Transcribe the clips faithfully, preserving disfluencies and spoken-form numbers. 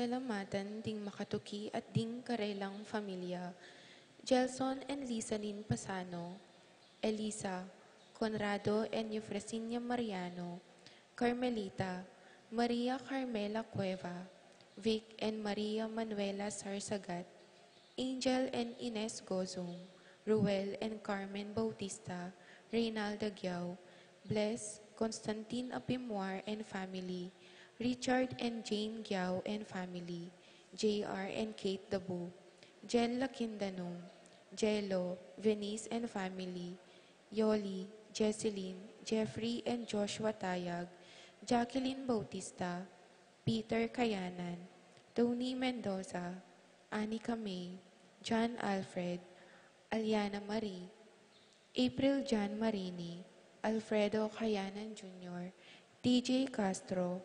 Pasalamatan ding makatuki at ding karelang familia, Gelson and Lisalin Pasano, Elisa, Conrado and Eufrasinia Mariano, Carmelita, Maria Carmela Cueva, Vic and Maria Manuela Sarsagat, Angel and Ines Gozum, Ruel and Carmen Bautista, Reynalda Giao, Bless, Constantine Apimwar and family, Richard and Jane Giao and family, J R and Kate Dabu, Jel Lakindanum, Jello, Venice and family, Yoli, Jesseline, Jeffrey and Joshua Tayag, Jacqueline Bautista, Peter Kayanan, Tony Mendoza, Anika May, John Alfred, Aliana Marie, April John Marini, Alfredo Kayanan Junior, T J Castro,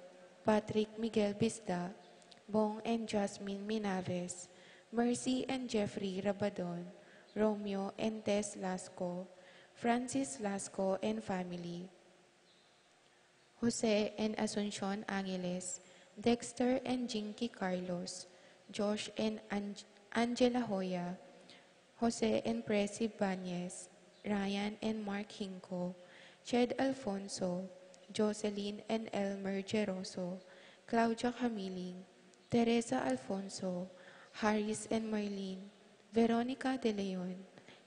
Patrick Miguel Bisda, Bong and Jasmine Minaves, Mercy and Jeffrey Rabadon, Romeo and Tess Lasco, Francis Lasco and family, Jose and Asuncion Angeles, Dexter and Jinky Carlos, Josh and Ang- Angela Hoya, Jose and Presi Bañez, Ryan and Mark Hinco, Ched Alfonso, Jocelyn and Elmer Geroso, Claudia Camiling, Teresa Alfonso, Harris and Marlene, Veronica De Leon,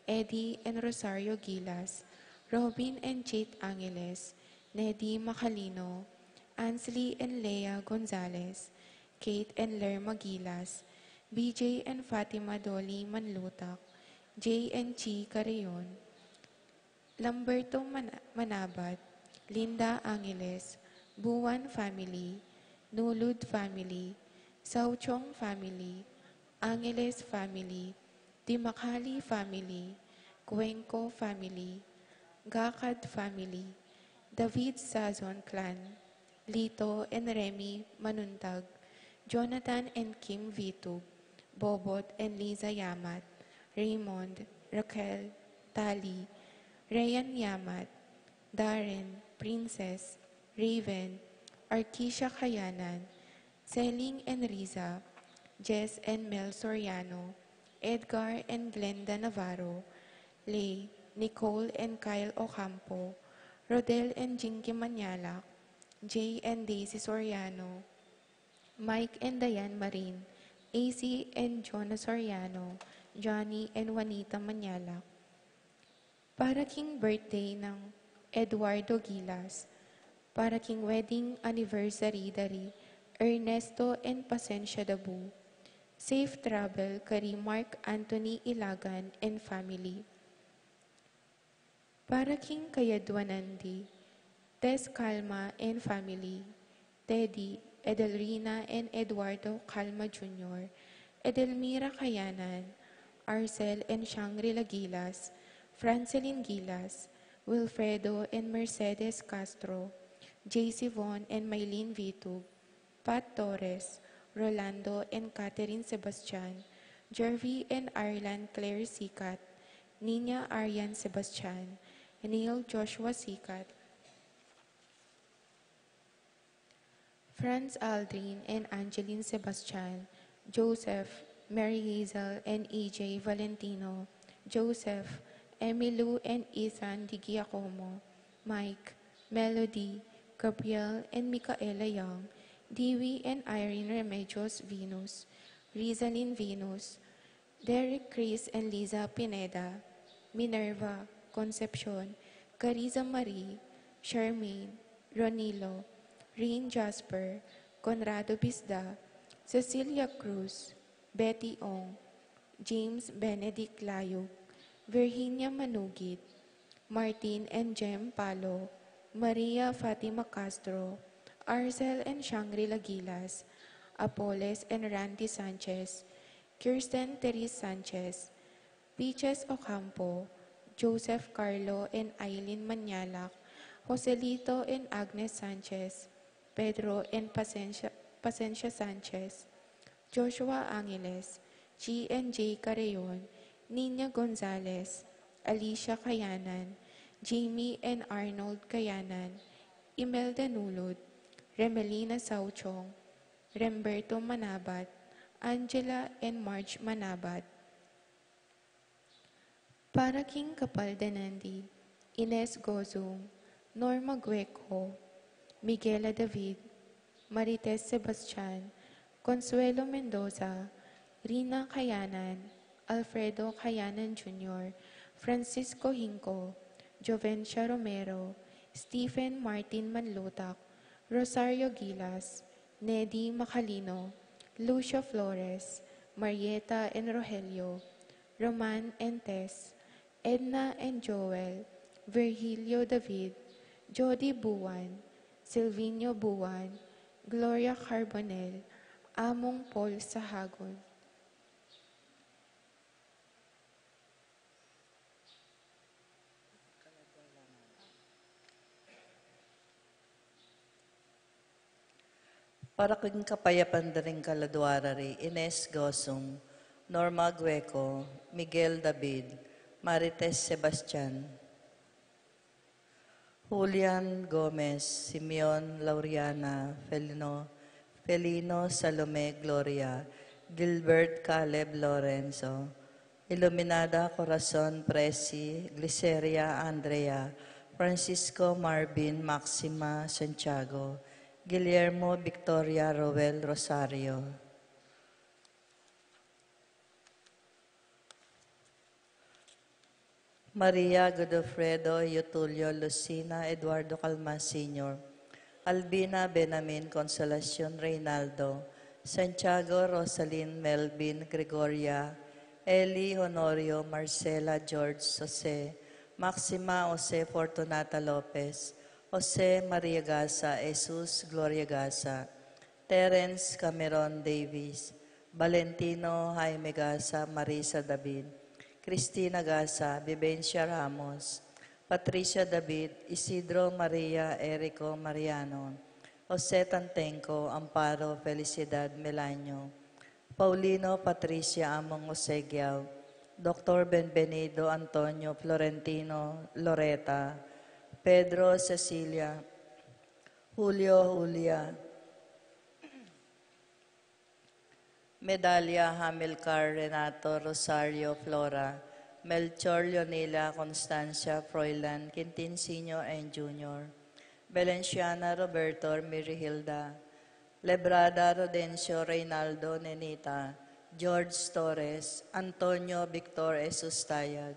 Eddie and Rosario Gilas, Robin and Chit Angeles, Nedi Macalino, Ansley and Lea Gonzalez, Kate and Lerma Gilas, B J and Fatima Dolly Manlutak, Jay and Chi Carreon, Lamberto Mana- Manabat, Linda Angeles, Buan family, Nulud family, Sauchong family, Angeles family, Dimacali family, Cuenco family, Gacad family, David Sazon clan, Lito and Remy Manuntag, Jonathan and Kim Vitug, Bobot and Liza Yamat, Raymond, Raquel, Tali, Rayan Yamat, Darren, Princess, Raven, Arkisha Kayanan, Seling and Riza, Jess and Mel Soriano, Edgar and Glenda Navarro, Lay, Nicole and Kyle Ocampo, Rodel and Jinky Manyalak, Jay and Daisy Soriano, Mike and Diane Marin, A C and Jonah Soriano, Johnny and Juanita Manyalak. Para king birthday nang Eduardo Gilas, para king wedding anniversary da ri Ernesto and Pasencia Dabu, safe travel kari Mark Anthony Ilagan and family. Para king kayadwanan di Tess Calma and family, Teddy, Edelrina and Eduardo Calma Junior, Edelmira Kayanan, Arcel and Shangri-La Gilas, Francelin Gilas, Wilfredo and Mercedes Castro, J C Von and Mylene Vitug, Pat Torres, Rolando and Catherine Sebastian, Jervy and Arlan Claire Sikat, Nina Arian Sebastian, Neil Joshua Sikat, Franz Aldrin and Angeline Sebastian, Joseph, Mary Hazel and E J Valentino, Joseph, Emilu and Ethan Di Giacomo, Mike, Melody, Gabriel and Micaela Young, Dewey and Irene Remedios Venus, Rizalin Venus, Derek, Chris and Liza Pineda, Minerva, Concepcion, Cariza Marie, Charmaine, Ronilo, Reen Jasper, Conrado Bisda, Cecilia Cruz, Betty Ong, James Benedict Layug, Virginia Manugit, Martin and Jem Palo, Maria Fatima Castro, Arcel and Shangri-La Gilas, Apoles and Randy Sanchez, Kirsten Therese Sanchez, Peaches Ocampo, Joseph Carlo and Aileen Manyalak, Joselito and Agnes Sanchez, Pedro and Pasencia, Pasencia Sanchez, Joshua Angeles, G and J Carreon, Nina Gonzalez, Alicia Kayanan, Jamie and Arnold Kayanan, Imelda Nulud, Remelina Sauchong, Remberto Manabat, Angela and Marge Manabat. Para king kapaldanan di, Ines Gozum, Norma Gueco, Miguela David, Marites Sebastian, Consuelo Mendoza, Rina Kayanan, Alfredo Kayanan Junior, Francisco Hinco, Jovencia Romero, Stephen Martin Manlutak, Rosario Gilas, Nedy Macalino, Lucio Flores, Marieta and Rogelio, Roman and Tess, Edna and Joel, Virgilio David, Jody Buan, Silvino Buan, Gloria Carbonell, Among Paul Sahagun. Para king kapayapan da ring kaladua ra ri, Ines Gozum, Norma Gueco, Miguel David, Marites Sebastian, Julian Gomez, Simeon Lauriana, Felino, Felino Salome Gloria, Gilbert Caleb Lorenzo, Iluminada Corazon Presi, Gliceria Andrea, Francisco Marvin Maxima Santiago, Guillermo Victoria Roel Rosario, Maria Godofredo Yutulio Lucina Eduardo Calma Senior, Albina Benamin Consolacion Reynaldo, Santiago Rosalin Melvin Gregoria, Eli Honorio Marcela George Jose, Maxima Jose Fortunata Lopez, Jose Maria Gasa Jesus Gloria Gasa, Terence Cameron Davis, Valentino Jaime Gasa, Marisa David, Cristina Gasa, Vivencia Ramos, Patricia David, Isidro Maria Erico Mariano, Jose Tantenco, Amparo Felicidad Melanio, Paulino Patricia Among Jose Guiao, Doctor Benvenido Antonio Florentino Loreta, Pedro Cecilia, Julio Julia, Medalia Hamilcar Renato Rosario Flora, Melchor Leonila Constancia Froilan Quintin Senior and Junior, Valenciana Roberto Mirihilda, Lebrada Rodencio Reynaldo Nenita, George Torres, Antonio Victor Jesus Tayag,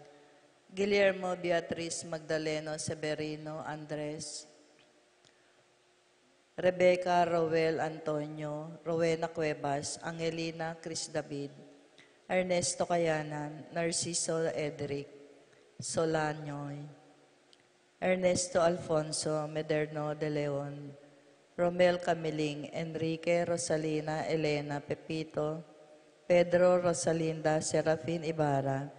Guillermo Beatriz Magdaleno Severino Andres, Rebecca Roel Antonio, Rowena Cuevas, Angelina Chris David, Ernesto Kayanan, Narciso Edric Solanoy, Ernesto Alfonso Mederno de Leon, Romel Camiling, Enrique Rosalina Elena Pepito, Pedro Rosalinda Serafin Ibarra,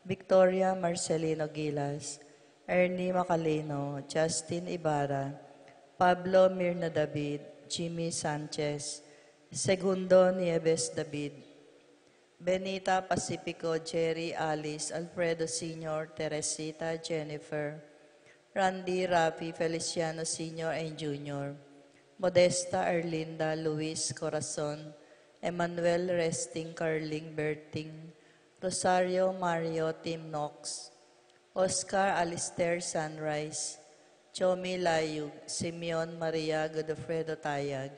Victoria Marcelino Gilas, Ernie Macalino, Justin Ibarra, Pablo Mirna David, Jimmy Sanchez, Segundo Nieves David, Benita Pacifico, Jerry Alice, Alfredo Senior, Teresita Jennifer, Randy Rafi Feliciano Senior and Junior, Modesta Erlinda Luis Corazon, Emmanuel Resting Carling Berting, Rosario Mario Tim Knox, Oscar Alistair Sunrise, Chomi Layug, Simeon Maria Godofredo Tayag,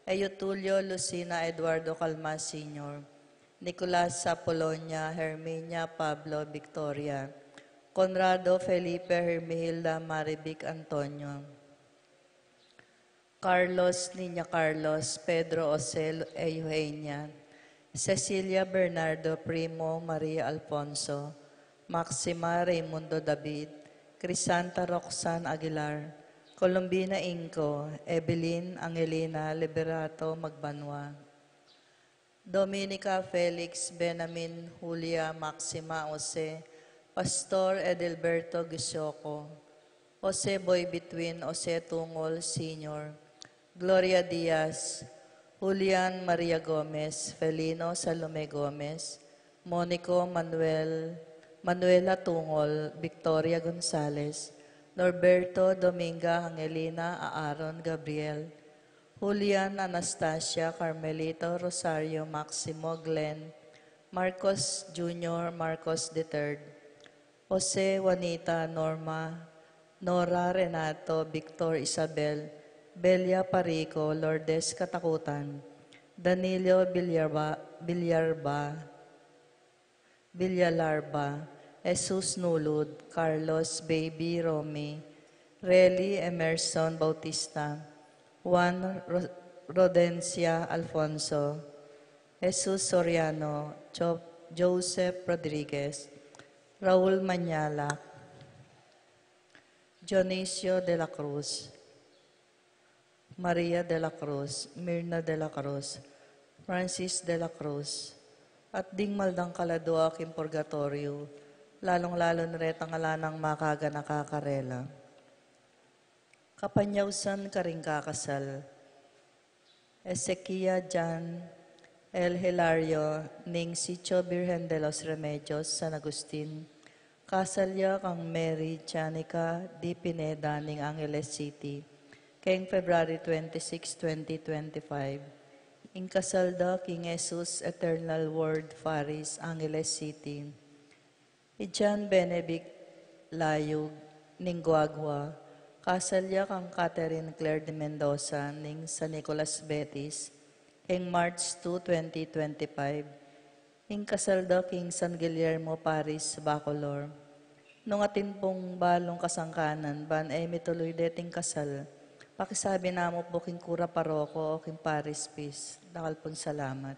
Eutulio Lucina Eduardo Calma Senior, Nicolas Apolonia Herminia Pablo Victoria, Conrado Felipe Hermihilda Marivic Antonio, Carlos Niña Carlos, Pedro Osel Eugenia, Cecilia Bernardo Primo Maria Alfonso, Maxima Raimundo David, Crisanta Roxanne Aguilar, Colombina Inco, Evelyn Angelina Liberato Magbanua, Dominica Felix Benamin Julia Maxima Jose, Pastor Edelberto Gisioco, Jose Boy Between Jose Tungol Senior, Gloria Diaz, Julian Maria Gomez, Felino Salome Gomez, Monico Manuel, Manuela Tungol, Victoria Gonzalez, Norberto Dominga Angelina Aaron Gabriel, Julian, Anastasia, Carmelito, Rosario, Maximo, Glenn, Marcos Junior, Marcos the third, Jose, Juanita, Norma, Nora, Renato, Victor, Isabel, Belia, Parico, Lourdes, Katakutan, Danilo, Villarba, Villarba, Villalarba, Jesus, Nulud, Carlos, Baby, Romy, Relly, Emerson, Bautista, Juan, Ro-, Rodencia, Alfonso, Jesus Soriano, Jo-, Joseph Rodriguez, Raul Mañala, Dionisio de la Cruz, Maria de la Cruz, Mirna de la Cruz, Francis de la Cruz, at ding maldang kaladua king purgatoryo, lalung-lalu na retang ala nang makaganaka karela. Kapanyausan karing kakasal. Ezequia Jan El Hilario ning Sitio Virgen de los Remedios, San Agustin, kasal ya kang Mary Janica D. Pineda ning Angeles City, keng February twenty-six, twenty twenty-five. Ing kasal da king Jesus Eternal Word Parish, Angeles City. I Jan Benedict Layug ning Guagua, kasal ya kang Catherine Claire de Mendoza ning San Nicolas Betis, king March two, twenty twenty-five. Ing kasal da king San Guillermo Parish, Bacolor. Nung atin pung balung kasangkanan ban e mituluy deting kasal, pakisabi na mu pu king kura paroko o king parish priest. Dakal pung salamat.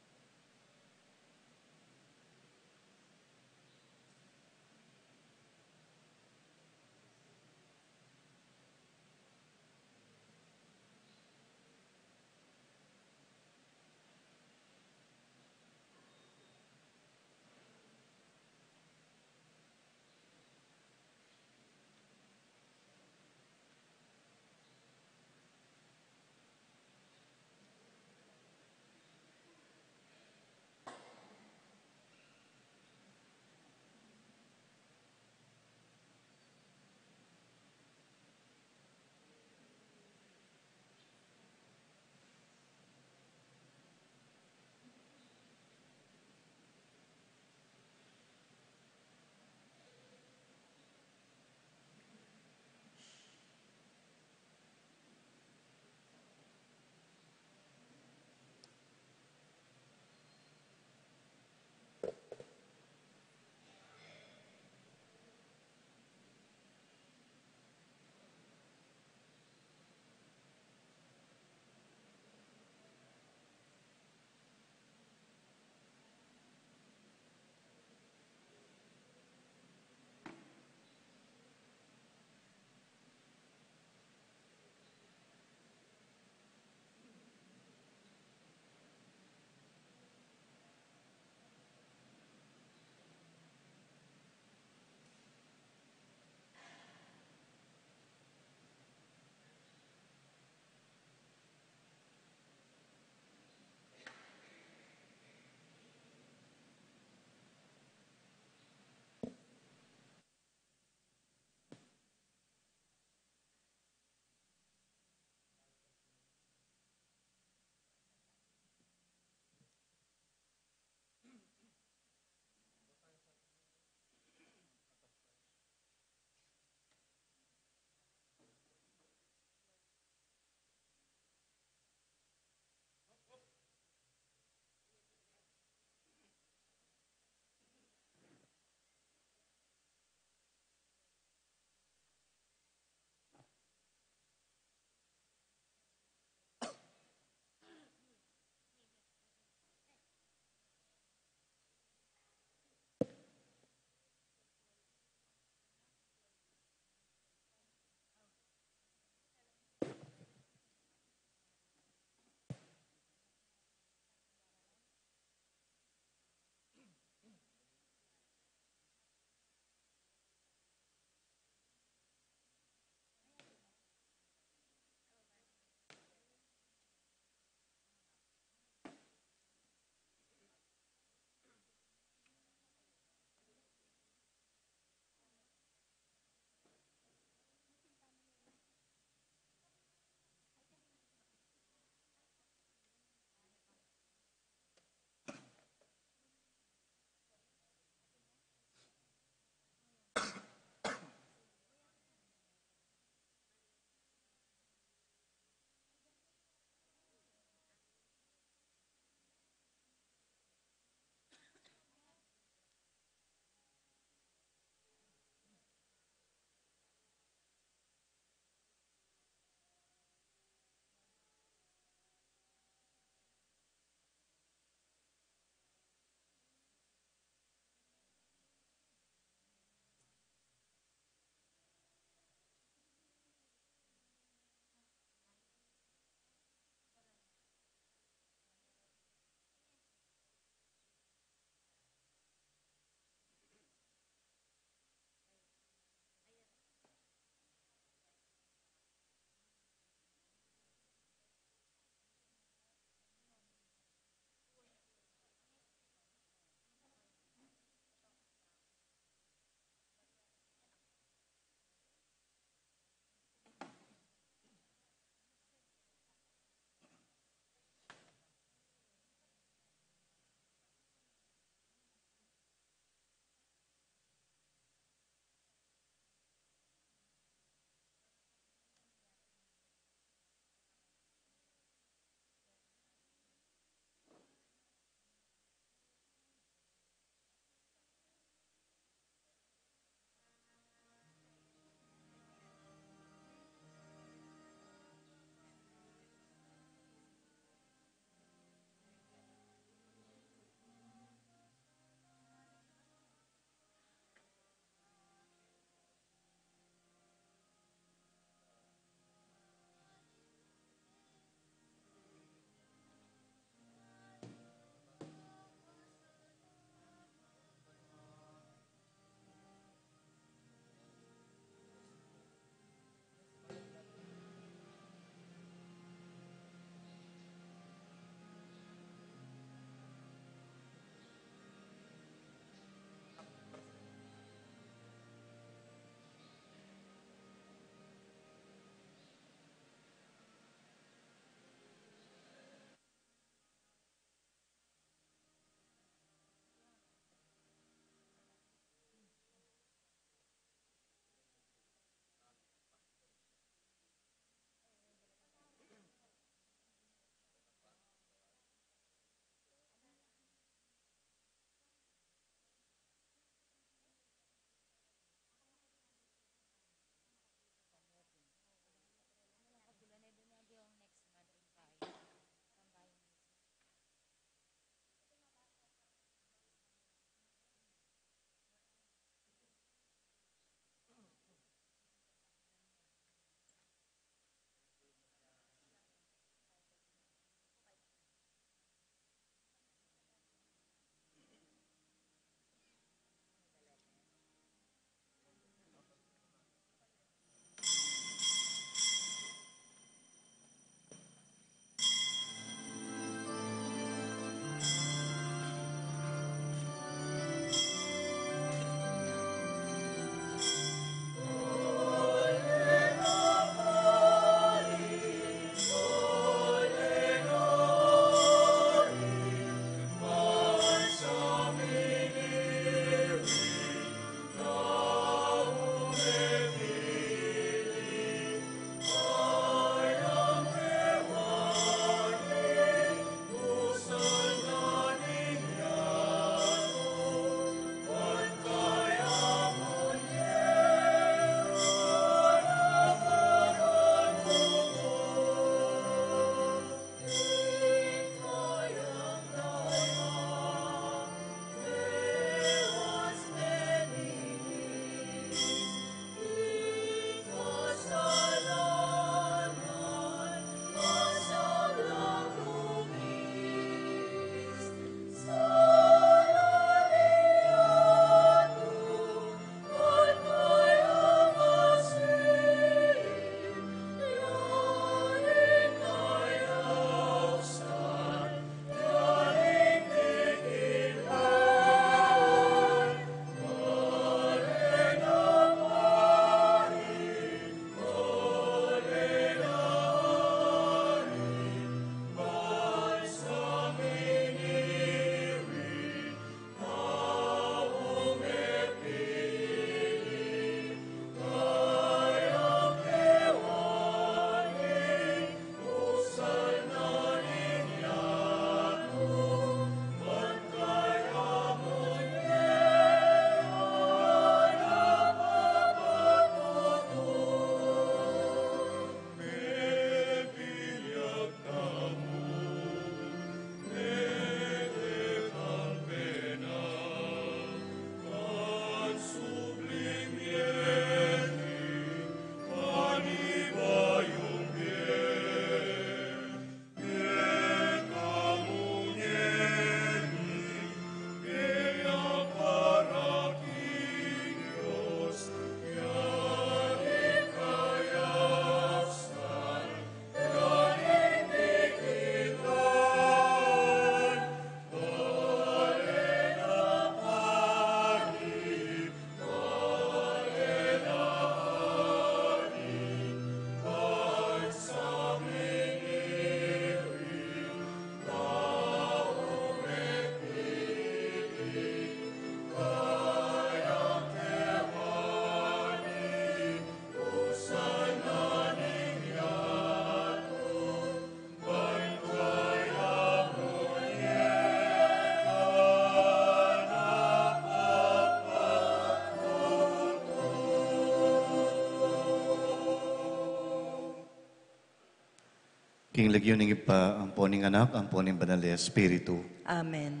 King lagyu ning Ibpa, ampo ning Anak, ampo ning Banal a Espiritu. Amen.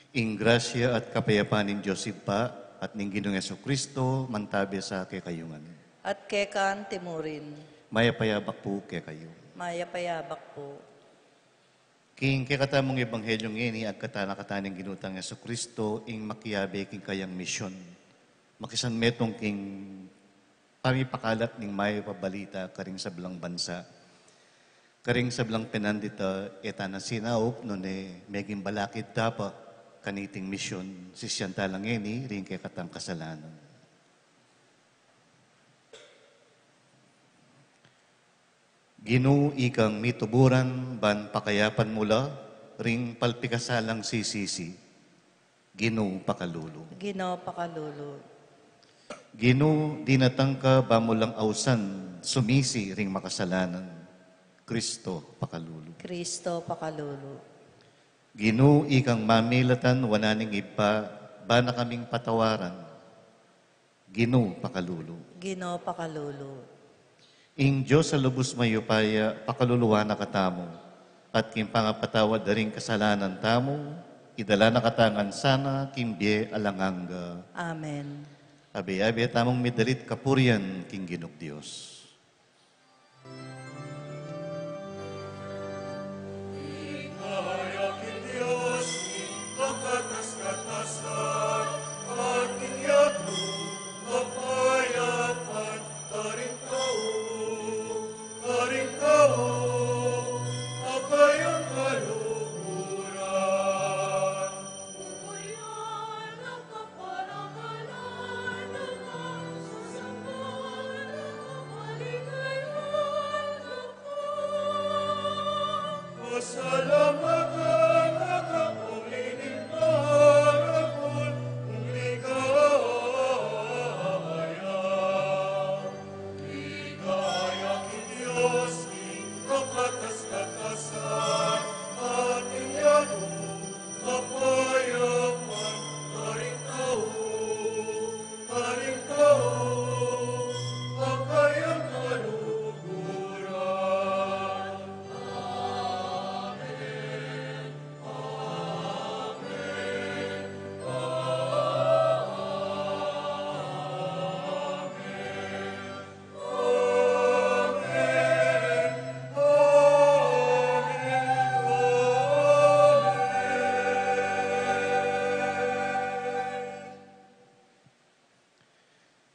Ing grasya at kapayapan ning Dios Ibpa at ning Ginung Jesucristo mantabe sa kekayu ngan. At keka antimurin. Mayap a abak pu kekayu. Mayap a abak pu. King kekatamung ebanghelyu ngeni, agkatan na katamu ning Ginu tang Jesucristo ing makiabe king kayang misyon. Makisanmetung king pamipakalat ning mayap a balita karing sablang bansa. Karing sablang penandit a e ta na sinaup nune meging balakid da pa kaniting misyon, sisian ta la ngeni ring kekatang kasalanan. Ginu, ikang mituburan ban pakayapan mu la ring palpikasalang sisisi. Ginu, pakalulu. Ginu, pakalulu. Ginu, dinatang ka ba mu lang ausan sumisi ring makasalanan. Kristo, pakalulu. Kristo, pakalulu. Ginu, ikang mamilatan wanan ning Ibpa, ba na kaming patawaran. Ginu, pakalulu. Ginu, pakalulu. Ing Dios a lubus mayupaya pakaluluan na katamu, at king pangapatawad da ring kasalanan tamu, idala na katamu ngan sana king bie alang angga. Amen. Abe-abe tamung midalit kapurian king Ginung Dios.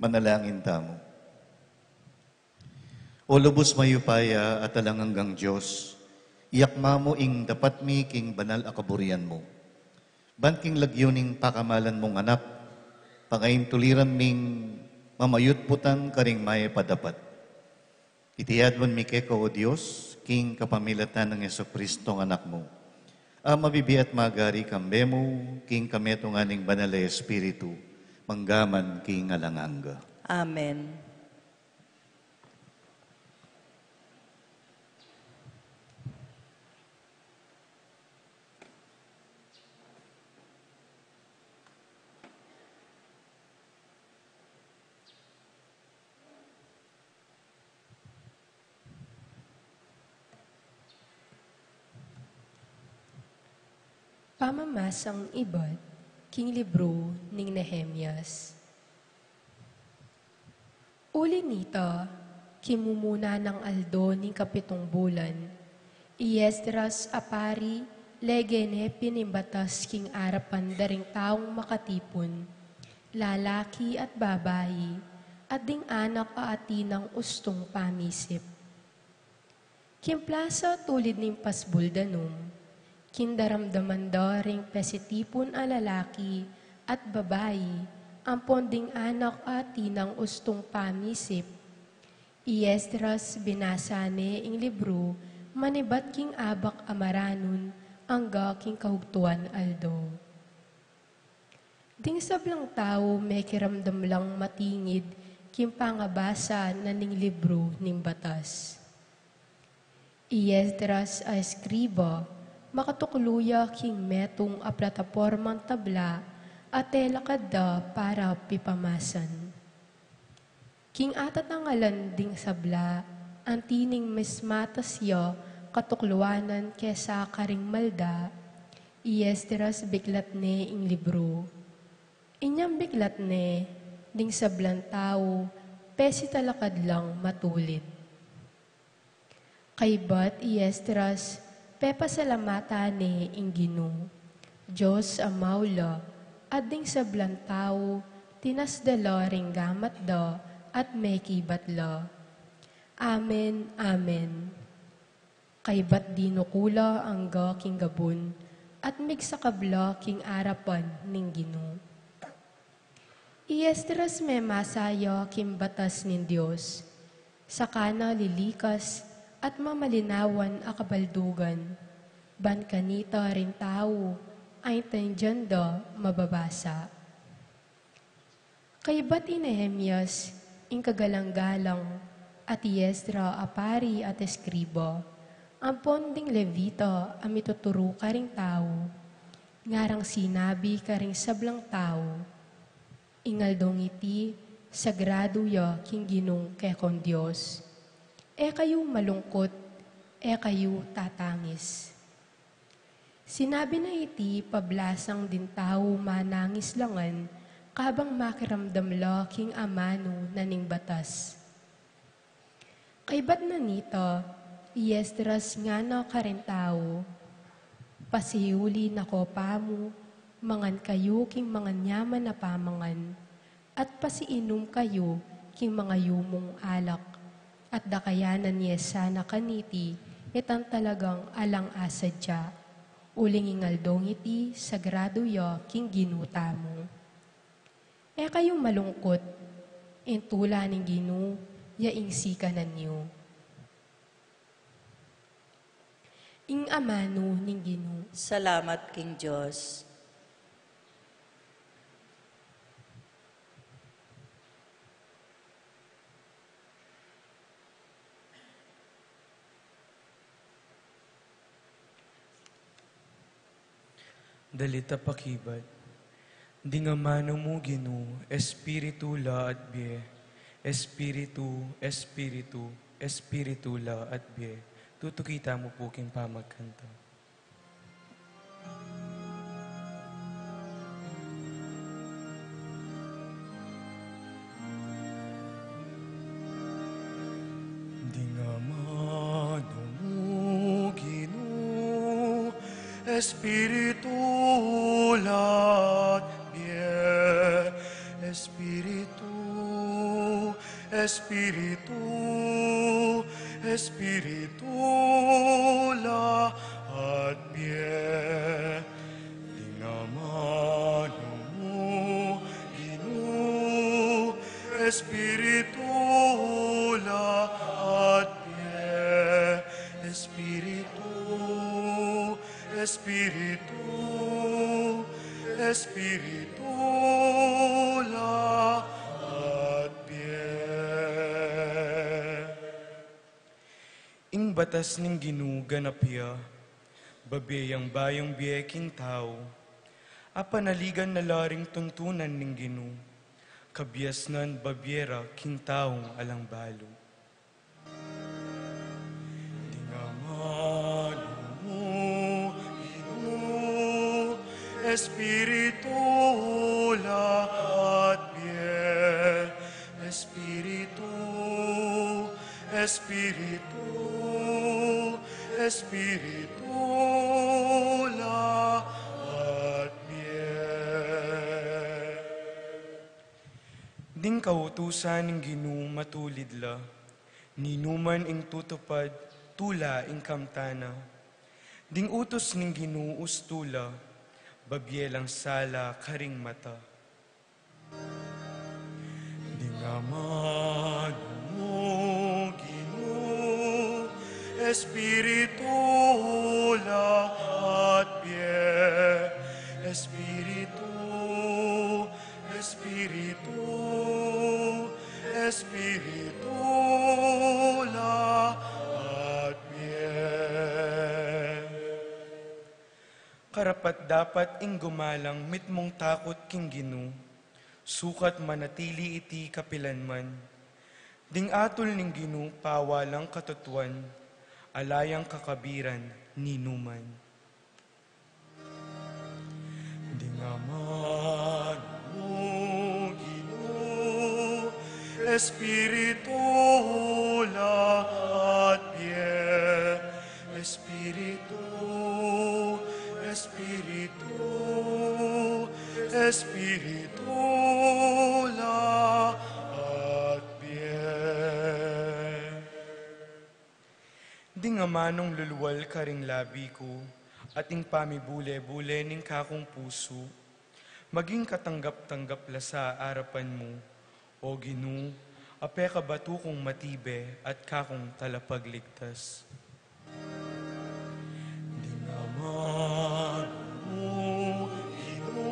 Manalangin tamu. O lubus mayupaya at alang anggang Dios, iyakma mu ing dapat mi king banal a kaburian mu. Ban king lagyu ning pakamalan mung Anak, pangaintuliran ming mamayutputan karing mayap a dapat. Iti adwan mi keka, o Dios, king kapamilatan nang Jesucristo a Anak mu, a mabibie at magari kambe mu king kametungan ning Banal a Espiritu, mangga man king alang angga. Amen. Pamamasang ibat king libru ning Nehemias. Uli nita, kimumuna nang aldo ning kapitung bulan, i Esdras a pari lege ne pin ing batas king arapan da ring taung makatipun, lalaki at babai, at ding anak a atin nang ustung pamisip. King plasa tulid ning pasbul danum, king daramdaman da ring pesitipun a lalaki at babai, ampon ding anak a atin nang ustung pamisip, i Esdras binasa ne ing libru manibat king abak a maranun angga king kahugtuan aldo. Ding sablang tau mekiramdam lang matingid king pangabasa na ning libru ning batas. I Esdras a eskriba, makatuklu ya king metung a platapormang tabla a telakad da para pipamasan. King atatangalan ding sabla, anti ning mismatas ya Katukluanan kesa karing malda, i Esdras biklat ne ing libru. Inyang biklat ne, ding sablang tau, pesitalakad lang matulid. Kaybat i Esdras, pepasalamatan ne ing Ginu, Dios a maula, at ding sablang tau, tinasda la ring gamat da, at mekibat la. Amen, amen. Kaybat dinuku la angga king gabun, at migsakab la king arapan ning Ginu. I Esdras memasa ya king batas ning Dios, saka na lilikas at mamalinawan a kabaldugan, ban kanita ring tau, aintindian da mababasa. Kaybat i Nehemias, ing kagalang-galang, at i Esdra a pari at eskriba, ampon ding Levita a mituturu karing tau, ngarang sinabi karing sablang tau, Ing aldong iti, sagradu ya king Ginung kekong Dios. E kayu malungkut, e kayu tatangis. Sinabi na iti pablasang ding tau manangis la ngan, kabang makiramdam la king amanu na ning batas. Kaybat na nita, i Esdras ngana karing tau, Pasiuli na ko pamu, mangan kayu king manganyaman a pamangan, at pasiinum kayu king mangayumung alak, at dakayanan ye sana kaniti itang talagang alang asadya, uling ing aldong iti sagradu ya king Ginu tamu. E kayu malungkut, ing tula ning Ginu ya ing sikanan yu. Ing amanu ning Ginu. Salamat king Dios. Dalit a pakibat. Ding amanu mu, Ginu, espiritu, la at bie. Espiritu, espiritu, espiritu, la at bie. Tutuki tamu pu king pamagkanta. Ding amanu mu, Ginu, espiritu, la at bie. Espiritu, espiritu, espiritu, la at bie. Ding amanu mu, Ginu, espiritu, la at bie. Espiritu, espiritu, espiritu, la at bie. Ing batas ning Ginu ganap ya, babie yang bayung bie king tau. Apanaligan na la ring tuntunan ning Ginu, kabiasnan babie ra king taung alang balu. Ding amanu mu, Ginu, espiritu, la at bie. Espiritu, espiritu, espiritu, la at bie. Ding kautusan ning Ginu matulid la, ninuman ing tutupad, tula ing kamtan na. Ding utus ning Ginu ustu la, babie lang sala karing mata. Ding amanu mu, Ginu, espiritu, la at bie. Espiritu, espiritu, espiritu, la at bie. Karapat-dapat ing gumalang mitmung takut king Ginu, sukat manatili iti kapilanman. Ding atul ning Ginu pawalang katutuan, Ala yang kakabiran ninuman. Ding Ama mu, Ginu, Espiritu la at bie. Espiritu, Espiritu, Espiritu la at bie. Ding amanung lulual karing labi ku, at ing pamibule-bule ning kakung pusu, maging katanggap-tanggap la sa arapan mu, O Ginu, a pekabatu kung matibe at kakung talapagligtas. Ding Ama mu, Ginu,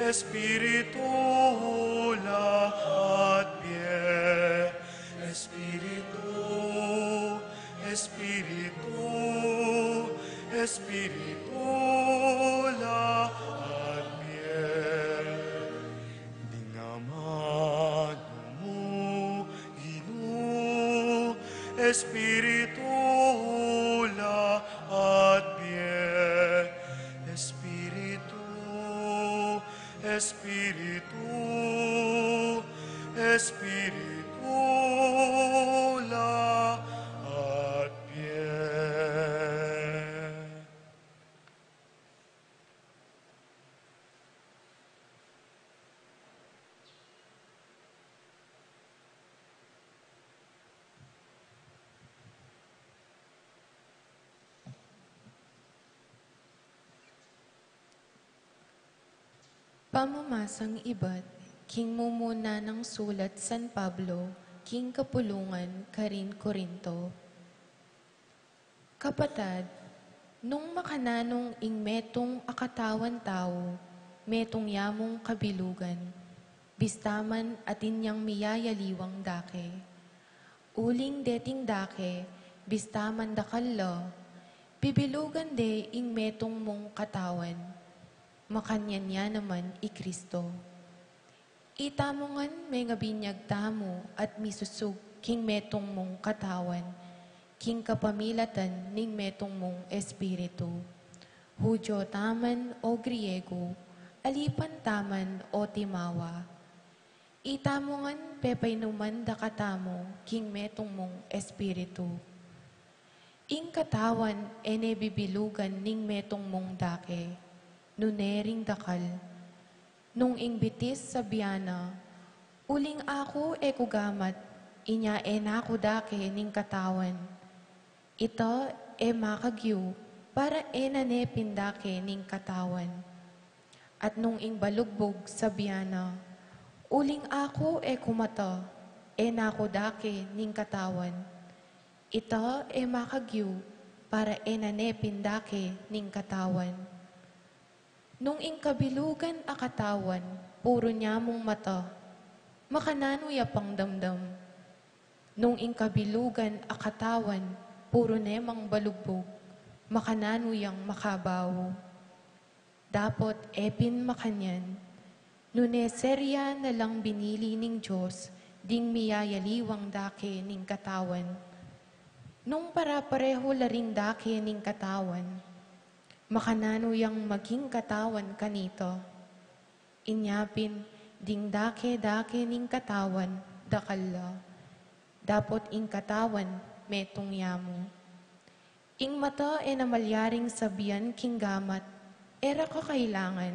Espiritu la at bie. Espiritu, Espiritu, Espiritu la at bie. Ding Ama mu, Ginu, Espiritu la at bie. Espiritu, Espiritu, Espiritu la at bie. Pamamasang ibat king mumuna nang sulat San Pablo king kapulungan karin Corinto. Kapatad, nung makananung ing metung a katawan tau, metung ya mung kabilugan, bista man atin yang miyayaliwang dake. Uling deting dake, bista man dakal la, bibilugan de ing metung mung katawan. Makanyan ya naman i Kristo. Itamu ngan mengabinyag tamu at misusug king metung mung katawan, king kapamilatan ning metung mung Espiritu. Hudyo taman o Griego, alipan taman o timawa. Itamu ngan pepainuman da katamu king metung mung Espiritu. Ing katawan e ne bibilugan ning metung mung dake, nune ring dakal. Nung ing bitis sabian na, "Uling aku e ku gamat, inya e na ku dake ning katawan." Ita e makagyu para e na ne pin dake ning katawan. At nung ing balugbug sabian na, "Uling aku e ku mata, e na ku dake ning katawan." Ita e makagyu para e na ne pin dake ning katawan. Nung ing kabilugan a katawan puru niamung mata, makananu ya pang damdam? Nung ing kabilugan a katawan puru ne mang balugbug, makananu yang makabau? Dapot e pin makanyan, nune serya na lang binili ning Dios ding miyayaliwang dake ning katawan. Nung para-pareho la ring dake ning katawan, makananu yang maging katawan kanita? Inya pin, ding dake-dake ning katawan, dakal la. Dapot ing katawan, metung ya mu. Ing mata e na malyaring sabian king gamat, "E ra ka kailangan."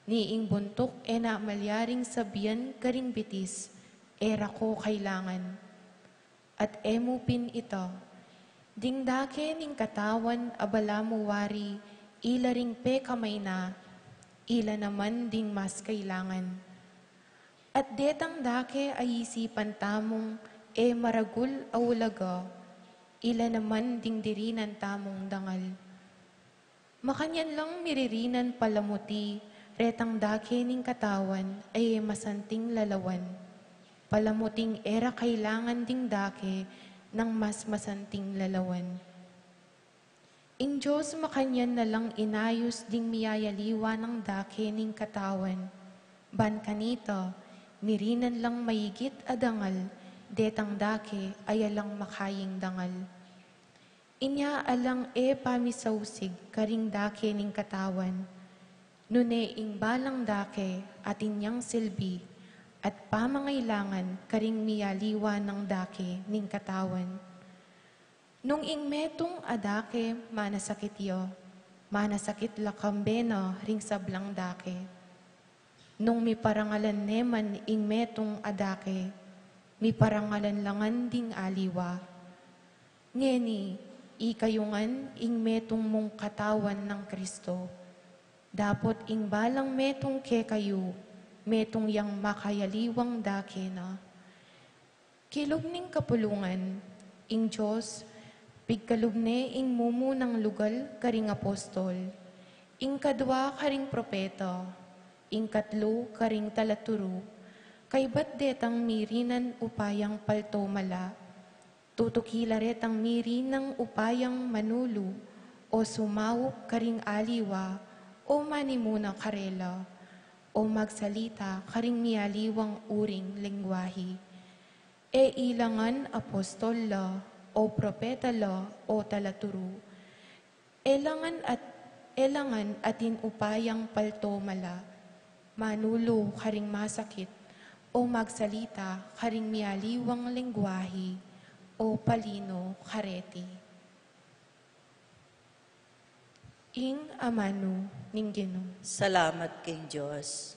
Ni ing buntuk e na malyaring sabian karing bitis, "E ra ko kailangan." At e mu pin ita, ding dake ning katawan a balamu wari ila ring pekamayna, ila naman ding mas kailangan. At detang dake a isipan tamung e maragul a ulaga, ila naman ding dirinan tamung dangal. Makanyan lang miririnan palamuti retang dake ning katawan a e masanting lalawan, palamuting e ra kailangan ding dake nang mas masanting lalawan. Ing Dios makanyan na lang inayus ding miyayaliwa nang dake ning katawan, ban kanita, mirinan lang mayigit a dangal detang dake a yalang makaying dangal. Inya alang e pamisausig karing dake ning katawan, nune ing balang dake atin yang silbi at pamangailangan karing mialiwa nang dake ning katawan. Nung ing metung a dake manasakit ya, manasakit la kambe na ring sablang dake. Nung miparangalan ne man ing metung a dake, miparangalan la ngan ding aliwa. Ngeni, ikayu ngan ing metung mung katawan nang Kristo. Dapot ing balang metung kekayu, metung yang makayaliwang dake na. Kilub ning kapulungan, ing Dios, pigkalub ne ing mumunang lugal karing apostol, ing kadwa karing propeta, ing katlu karing talaturu, kaybat detang mirinan upayang palto mala, tutuki la retang mirinang upayang manulu, o sumaup karing aliwa, o manimuna karela, o magsalita karing mialiwang uring lengwahi. E ila ngan apostol la, o propeta la, o talaturu. E la ngan at, e la ngan atin upayang palto mala, manulu karing masakit, o magsalita karing mialiwang lengwahi, o palino kareti. Ing amanu ning Ginu. Salamat king Dios.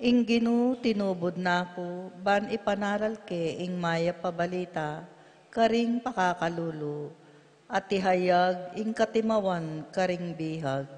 Ing Ginu tinubud na ku ban ipanaral ke ing mayap a balita karing pakakalulu, at ihayag ing katimawan karing bihag.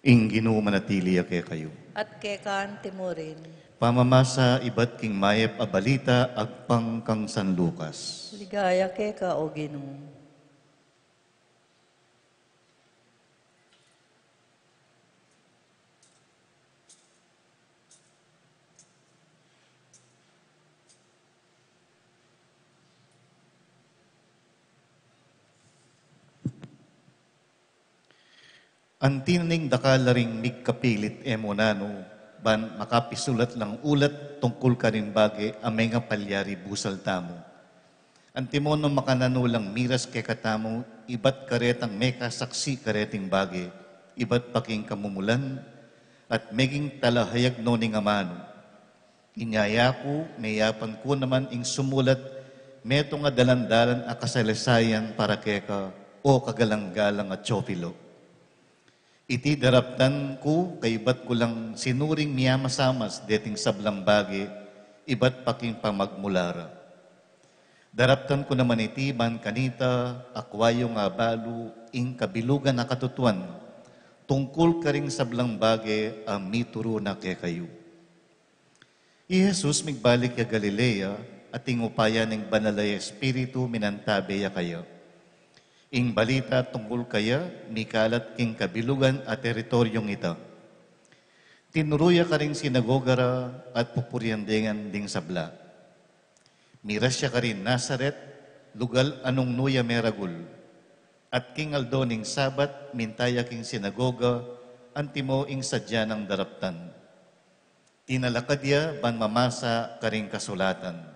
Ing Ginu manatili ya kekayu. At keka antimurin. Pamamasa ibat king mayap a balita agpang kang San Lucas. Ligaya keka, O Ginu. Anti na ning dakal la ring migkapilit e mu nanu, ban makapisulat lang ulat tungkul karing bage a mengapalyari busal tamu. Antimo nung makananu lang miras kekatamu, ibat karetang mekasaksi kareting bage, ibat pa king kamumulan, at meging talahayag no ning amanu. Inya yaku, meyapan ku naman ing sumulat metung a dalan-dalan a kasaysayan para keka, o kagalang-galang a Teofilo. Iti daraptan ku kaybat ku lang sinuring miyamasamas deting sablang bage, ibat pa king pamagmula ra. Daraptan ku naman iti ban kanita akwa yu ngan balu ing kabilugan a katutuan tungkul karing sablang bage a mituru na kekayu. I Jesus migbalik ya Galilea, at ing upaya ning Banal a Espiritu minantabe ya kaya. Ing balita tungkul kaya mikalat king kabilugan a teritoryung ita. Tinuru ya karing sinagoga ra at pupurian de ngan ding sabla. Miras ya karin Nazaret, lugal a nung nu ya meragul. At king aldo ning Sabat, minta ya king sinagoga, antimo ing sadya nang daraptan. Tinalakad ya ban mamasa karing kasulatan.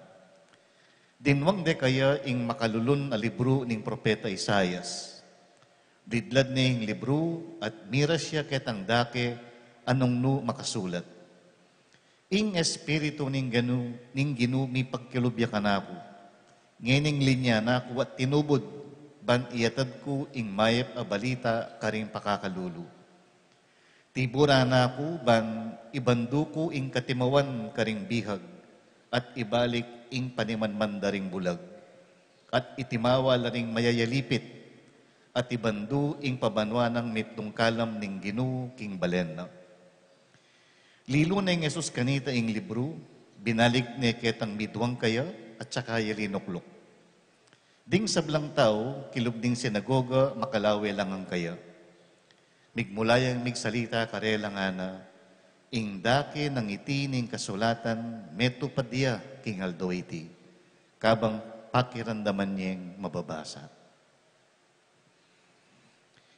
Dinwang de kaya ing makalulun a libru ning propeta Isaias. Didlad ne ing libru at miras ya ketang dake a nung nu makasulat. Ing Espiritu ning Ginu, ning Ginu mipagkalub ya kanaku. Ngening linya na ku at tinubud, ban iyatad ku ing mayap a balita karing pakakalulu. Tiburan na ku ban ibandu ku ing katimawan karing bihag, at ibalik ing panimanman da ring bulag, at itimawa la ring mayayalipit, at ibandu ing pabanua nang mitdung kalam ning Ginu king balen na. Lilu neng Jesus kanita ing libru, binalik ne ketang miduang kaya, at saka ya linukluk. Ding sablang tau, kilub ning sinagoga, makalawe la ngan kaya. Migmula yang migsalita karela ngana, ing dake nang iti ning kasulatan, metupad ya king aldo iti, kabang pakiramdaman yeng mababasa.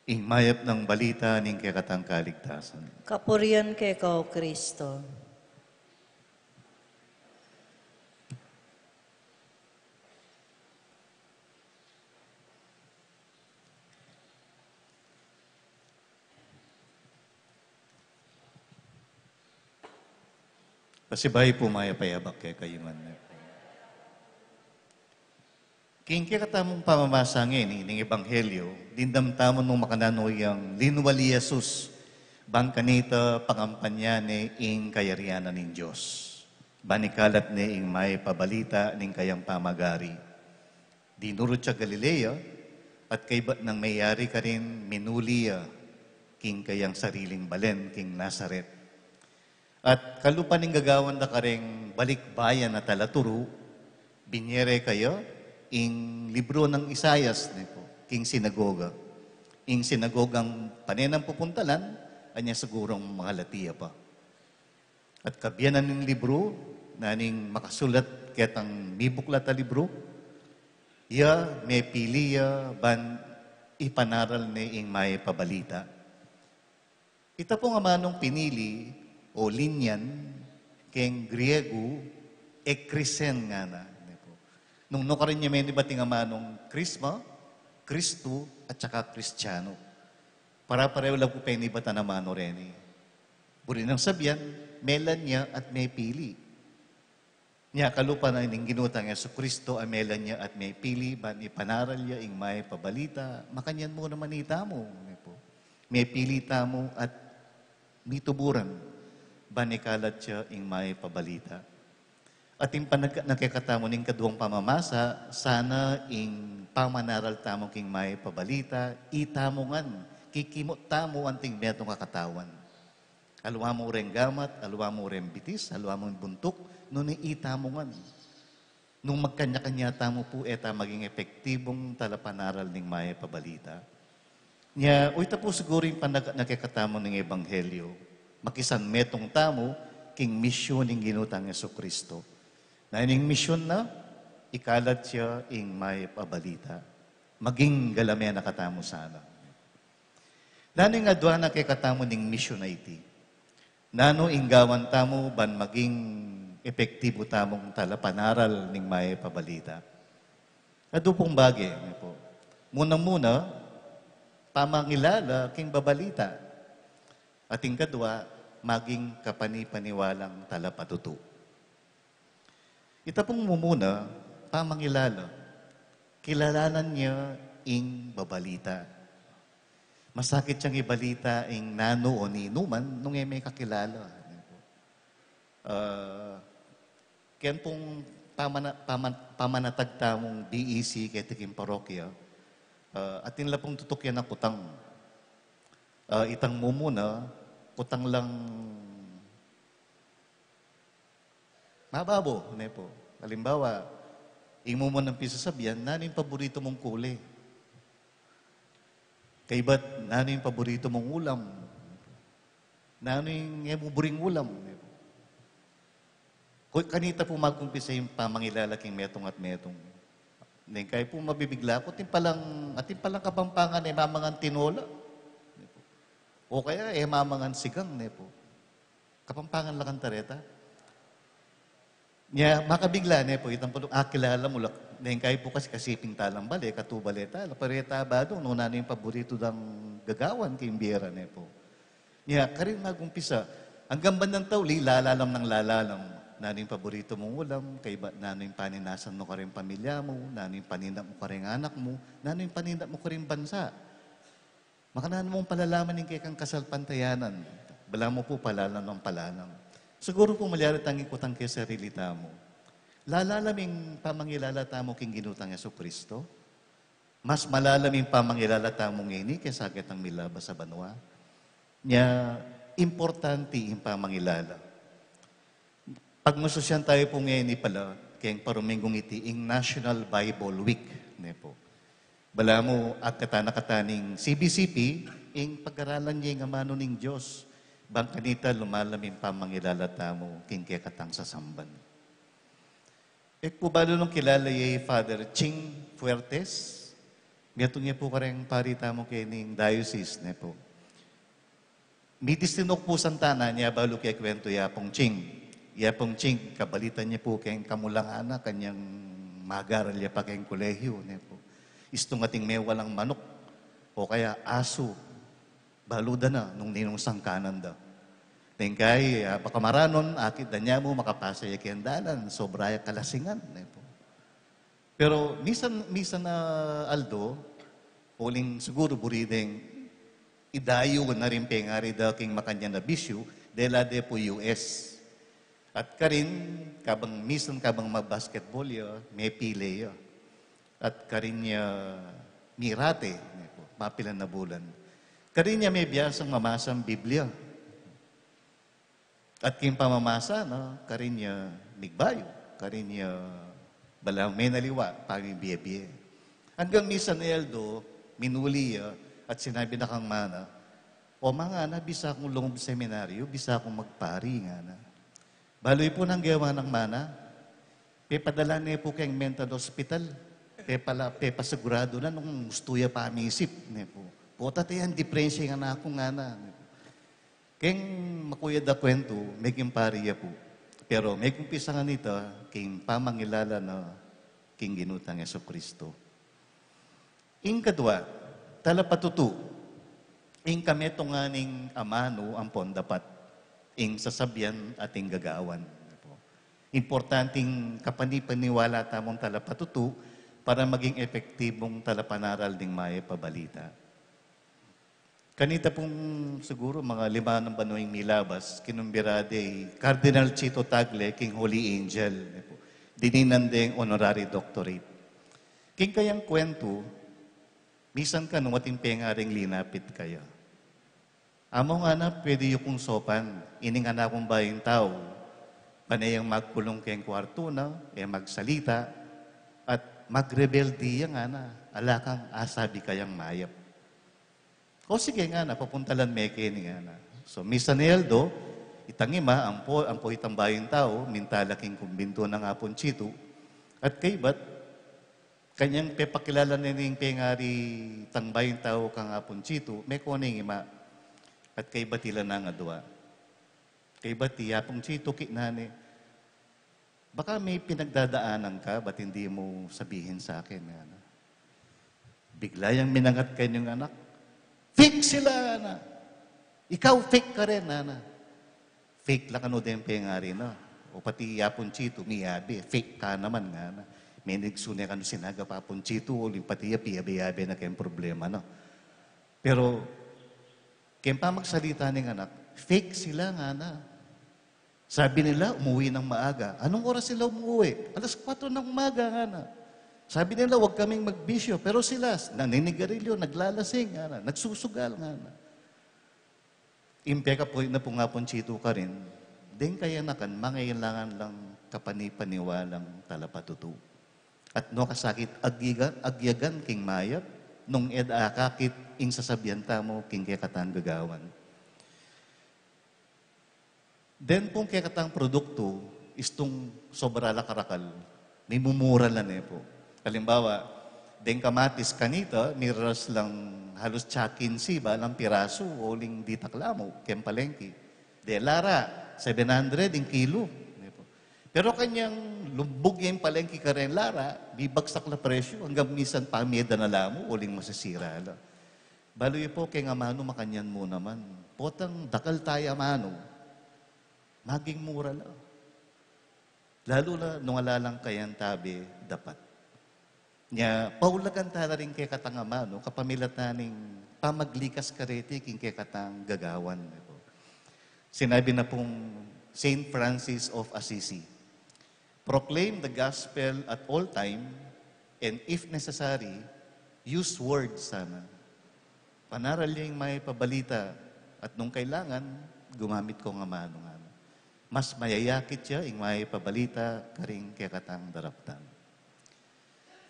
Ing mayap nang balita ning kekatang kaligtasan. Kapurian keka, O Kristo. Pasibayu pu, mayap a abak kekayu ngan. King kekatamung pamamasa ngeni ning Ebanghelyo, dimdam tamu nung makananu yang linwal i Jesus, ban kanita pangampanya ne ing kayarian na ning Dios. Ban ikalat ne ing mayap a balita ning kayang pamagari. Dinurut ya Galilea, at kaybat nang meyari karin, minuli ya king kayang sariling balen, king Nazaret. At kalupa ning gagawan da kareng balikbayan a talaturu, binie re kaya ing libru nang Isaias, ne pu, king sinagoga. Ing sinagogang pane nang pupuntalan, anya sigurung mangalati ya pa. At kabie na ning libru, nanu ing makasulat ketang mibuklat a libru, ya mepili ya ban ipanaral ne ing mayap a balita. Ita pung amanung pinili o linyan, keng Griegu, ekkrisen ngana, ne pu. Nung nukarin ya menibat ing amanung Krisma, Kristu, at saka Kristiyanu. Pare-parehu la pu penibat a amanu reni. Buri nang sabian, melannya at mepili. Nya kalupa na ning Ginu tang Jesucristo a melannya at mepili ban ipanaral ya ing mayap a balita, makanyan mu naman itamu, ne pu. Mepili tamu at mituburan ban ikalat ya ing mayap a balita. At ing panagkat na kekatamu ning kaduang pamamasa, sana ing pamanaral tamu king mayap a balita, itamu ngan, kikimut tamu anting metung a katawan. Aliwa mu reng gamat, aliwa mu reng bitis, aliwa mu buntuk, nune itamu ngan. Nung magkanya-kanya tamu pu, e ta maging epektibung talapanaral ning mayap a balita. Nya, o ita pu siguru ing panagkat na kekatamu ning ebanghelyo, makisanmetung tamu king misyun ning Ginu tang Jesucristo. Na ining misyun na, ikalat ya ing mayap a balita. Maging galame na katamu sana. Nanu ing adua na kekatamu ning misyun a iti? Nanu ing gawan tamu ban maging epektibu tamung talapanaral ning mayap a balita? Adu pung bage, ne pu. Muna-muna, pamangilala king babalita. At ing kadua, maging kapani-paniwalang talapatutu. Ita pung mumuna, pamangilala. Kilalanan ya ing babalita. Masakit yang ibalita ing nanu o ninu man nung e me kakilala. Ah, ken pung pamana-, paman-, pamanatag tamung B E C keti king parokya, ah, atin la pung tutukian a kutang. Ah, itang mumuna, kutang lang mababo, ne pu. Alimbawa, ing mumunang pisasabian, nanu ing paboritu mung kule? Kaybat, nanu ing paboritu mung ulam? Nanu ing e mu buring ulam? Ne pu. Ku-, kanita pu magumpisa ing pamangilala king metung at metung. Neng kayu pu mabibigla ku, atin palang, atin palang Kapampangan e mamangan tinola. Ne pu. O kaya e mamangan sigang, ne pu. Kapampangan la kanita reta. Nya, makabigla, ne pu, itang pudung, akilala mu la, neng kayu pu kasi kasiping talang bale, katu bale tala, pareta badung, nung nanu ing paboritu dang gagawan, king bie ra, ne pu. Nya, karin magumpisa, anggang bandang tauli, lalalam nang lalalam. Nanu ing paborito mung ulam, kaybat nanu ing paninasan mu karing pamilya mu, nanu ing paninda mu karing anak mu, nanu ing paninda mu karing bansa. Makananu mung palalaman ing kekang kasalpantayanan, balamu pu palalam nang palalam. Siguru pu malyari tang ikutang king sarili tamu. Lalalam ing pamangilala tamu king Ginu tang Jesucristo. Mas malalam ing pamangilala tamu ngeni kesa ketang milabas a banua. Nya, importante ing pamangilala. Pagmususian tayu pu ngeni pala, keng paruminggung iti ing National Bible Week, ne pu. Balamu, agkatan na kataning C B C P, ing pagaralan ya ing amanu ning Dios, bang kanita lumalam ing pamangilala tamu king kekatang sasamban. E ku balu nung kilala ye i Father Ching Fuertes. Miatung ya pu kareng pari tamu kening diocese, ne pu. Mitis tinuk pu santana nya balu kekwentu ya pung Ching. Ya pung Ching, kabalitan ya pu keng kamulangan na kanyang magaral ya pa keng kolehiu, ne pu. Istung ating mewalang manuk, o kaya asu, balu da na nung ninung sangkanan da. Deng kai, ah, baka maranun, akit da nya mu, makapasa ya keng dalan, sobra ya kalasingan, ne pu. Pero misan, misan a aldo, uling siguru buri deng idayu na rin pengari da king makanyan a bisyu, dela de pu U S. At karin, kabang misan kabang magbasketball ya, mepile ya. At karin ya mirate, ne pu, mapilan a bulan. Karin ya mebiasang mamasang Biblia. At king pamamasa na, karin ya migbayu, karin ya balamu menaliwa, pamibie-bie. Anggang misan a aldo, minuli ya, at sinabi na kang mana, "O ma," ngana, "bisa kung lungub seminaryu, bisa kung magpari," ngana. Balu yu pu nung gewa nang mana, pepadala ne pu keng mental hospital. Pepala, pepasiguradu na nung ustu ya pamisip, ne pu. Pota te yang diprensya ing anak ku, ngana, ne pu. Keng makuyad a kwentu, meging pari ya pu. Pero megumpisa ngan ita king pamangilala na king Ginu tang Jesucristo. Ing kadua, talapatutu. Ing kametungan ning amanu ampon dapat, ing sasabian at ing gagawan. Importanting kapanipaniwala tamung talapatutu para maging epektibung talapanaral ning mayap a balita. Kanita pung siguru mga lima nang banuing milabas, kinumbira de i Cardinal Chito Tagle king Holy Angel, ne pu. Dininan deng honorary doctorate. King kayang kwentu, misan kanu atin pengaring linapit kaya. "Amu," ngana, "pwede yu kung sopan, ining anak kung bayung tau, pane yang magkulung keng kwartu na, e magsalita, at magrebelde ya," ngana, "ala kang asabi kayang mayap." "O sige," ngana, "papuntalan me keni," ngana. So, misan a aldo, itang ima, ampo, ampo itang bayung tau, minta la king kumbintu nang Apung Chitu, at kaybat, kanyang pepakilala ne ning pengari tang bayung tau kang Apung Chitu, meko ne ing ima, at kaybat ila nang adua. Kaybat i Apung Chitu, kikna ne, "Baka may pinagdadaanan ka, ba't hindi mo sabihin sa akin?" ngana. Bigla yang minangat kanyang anak, "Fake sila," ngana. "Ikaw, fake ka rin," ngana. Fake la kanu deng pengari na. O pati i Apung Chitu, miyabe, "Fake ka naman," ngana. Menigsu ne kanu sinagap Apung Chitu, uling pati ya, piyabe-yabe na keng problema na. Pero, keng pamagsalita ning anak, "Fake sila," ngana. "Sabi nila, umuwi ng maaga." "Anong oras sila umuwi?" "Alas kwatro ng umaga," ngana. "Sabi nila, wag kaming magbisyo. Pero sila, naninigarilyo, naglalasing," ngana, "nagsusugal," ngana. Ing pekapuy na pung Apung Chitu karin, deng kayanakan, mangailangan lang kapanipaniwalang talapatutu. At no kasakit, agyagan, agyagan king mayap, nung e da akakit ing sasabian tamu king kekatang gagawan. Deng pung kekatang produktu, istung sobra la karakal, mimumura la ne pu. Halimbawa, deng kamatis kanita, miraras lang halus tsakin siba lang pirasu, uling ditak la mu keng palengki. De lara, seven hundred ing kilu, ne pu. Pero kanyang lumbug ya ing palengki kareng lara, bibagsak la presyu, anggang misan pameda na la mu, uling masisira la. Balu yu pu, keng amanu makanyan mu naman. Potang dakal taya amanu, maging mura la. Lalu na nung ala lang kayang tabe dapat. Nya, paulagan tala ring kekatang amanu, kapamilatan ning pamaglikas kareti king kekatang gagawan. Sinabi na pung Saint Francis of Assisi, "Proclaim the gospel at all time, and if necessary, use words sana." Panaral ya ing mapabalita, at nung kailangan, gumamit kong amanu, ngana. Mas mayayakit ya ing mapabalita karing kekatang daraptan.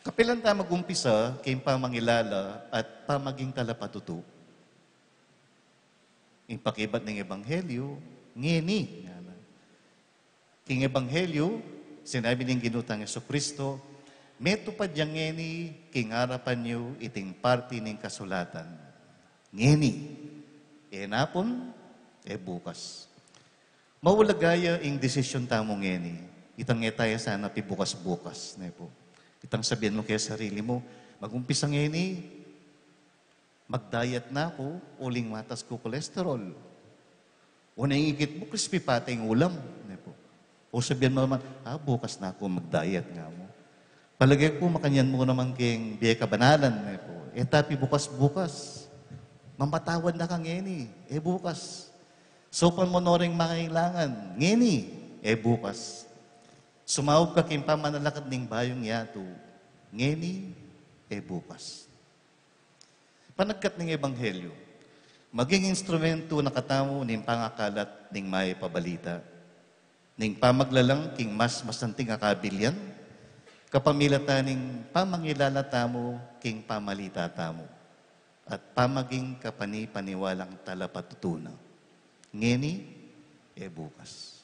Kapilan ta magumpisa king pamangilala at pamaging talapatutu? Ing pakibat ning ebanghelyu, ngeni, ngana. King ebanghelyu, sinabi ning Ginu tang Jesucristo, "Metupad yang ngeni king arapan yu iting parti ning kasulatan." Ngeni, e napun, e bukas. Maulaga ya ing desisyon tamu ngeni. Itang e taya sana pibukas-bukas, ne pu. Itang sabian mu keng sarili mu, "Magumpisa ngeni, mag-diet na ku, uling matas ku cholesterol." O naingikit mu, crispy pate ing ulam, ne pu. O sabian mu naman, "Ah, bukas na ku mag-diet," nga mu. Palage ku makanyan mu naman keng bie kabanalan, ne pu. E ta pibukas-bukas. Mamatawad na ka ngeni, e bukas. Saupan mu no ring mangailangan, ngeni, e bukas. Sumaup ka king pamanalakad ning bayung yatu, ngeni, e bukas. Panagkat ning ebanghelyu, maging instrumentu na katamu ning pangakalat ning mapabalita, ning pamaglalang king mas masanting a kabilian, kapamilatan ning pamangilala tamu king pamalita tamu, at pamaging kapani-paniwalang talapatutu na, ngeni, e bukas.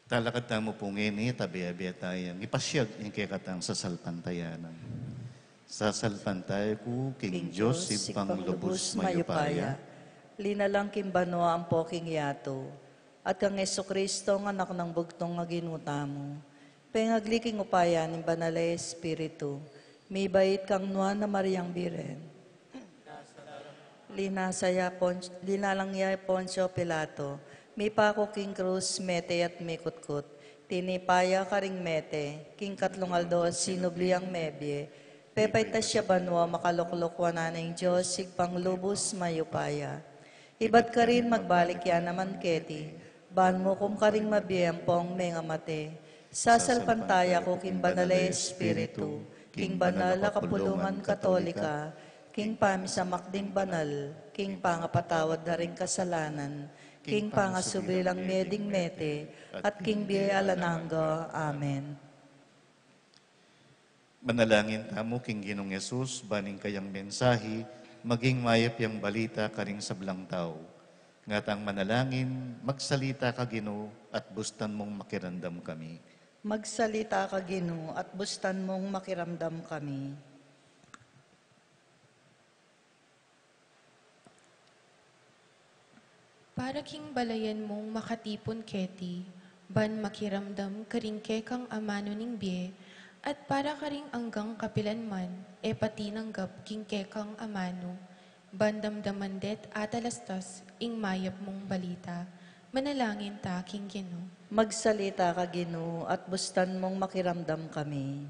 Talakad tamu pu ngeni, tabe-tabe tayang ipasiag ing kekatang sasalpantayanan. Sasalpantaya ku king Dios, Ibpang lubus mayupaya, linalang king banua ampo king yatu, at kang Jesucristo, ing Anak nang bugtung a Ginu tamu, pengagli king upaya ning Banal a Espiritu, mibait kang Nuan a Mariang Birhen, linasa ya Pon-, linalang ya Poncio Pilato, mipaku king krus, mete at mikutkut, tinipa ya karing mete, king katlung aldo sinubli yang mebie, pepaitas ya banua, makalukluk wanan ning Dios, Ibpang lubus mayupaya. Ibat karin magbalik ya naman keti, ban mukum karing mabie ampong mengamate. Sasalpantaya ku king Banal a Espiritu, king banal a kapulungan Katolika, king pamisamak ding banal, king pangapatawad da ring kasalanan, king pangasubli lang mie ding mete, at king bie alang angga. Amen. Manalangin tamu king Ginung Jesus, ban ing kayang mensahi maging mayap yang balita karing sablang tau. Ngatang manalangin, magsalita ka, Ginu, at bustan mung makiramdam kami. Magsalita ka, Ginu, at bustan mung makiramdam kami. Para king balayan mung makatipun keti, ban makiramdam karing kekang amanu ning bie, at para karing anggang kapilan man e pa tinanggap king kekang amanu, ban damdaman det atalastas ing mayap mung balita. Manalangin ta king Ginu. Magsalita ka, Ginu, at bustan mung makiramdam kami.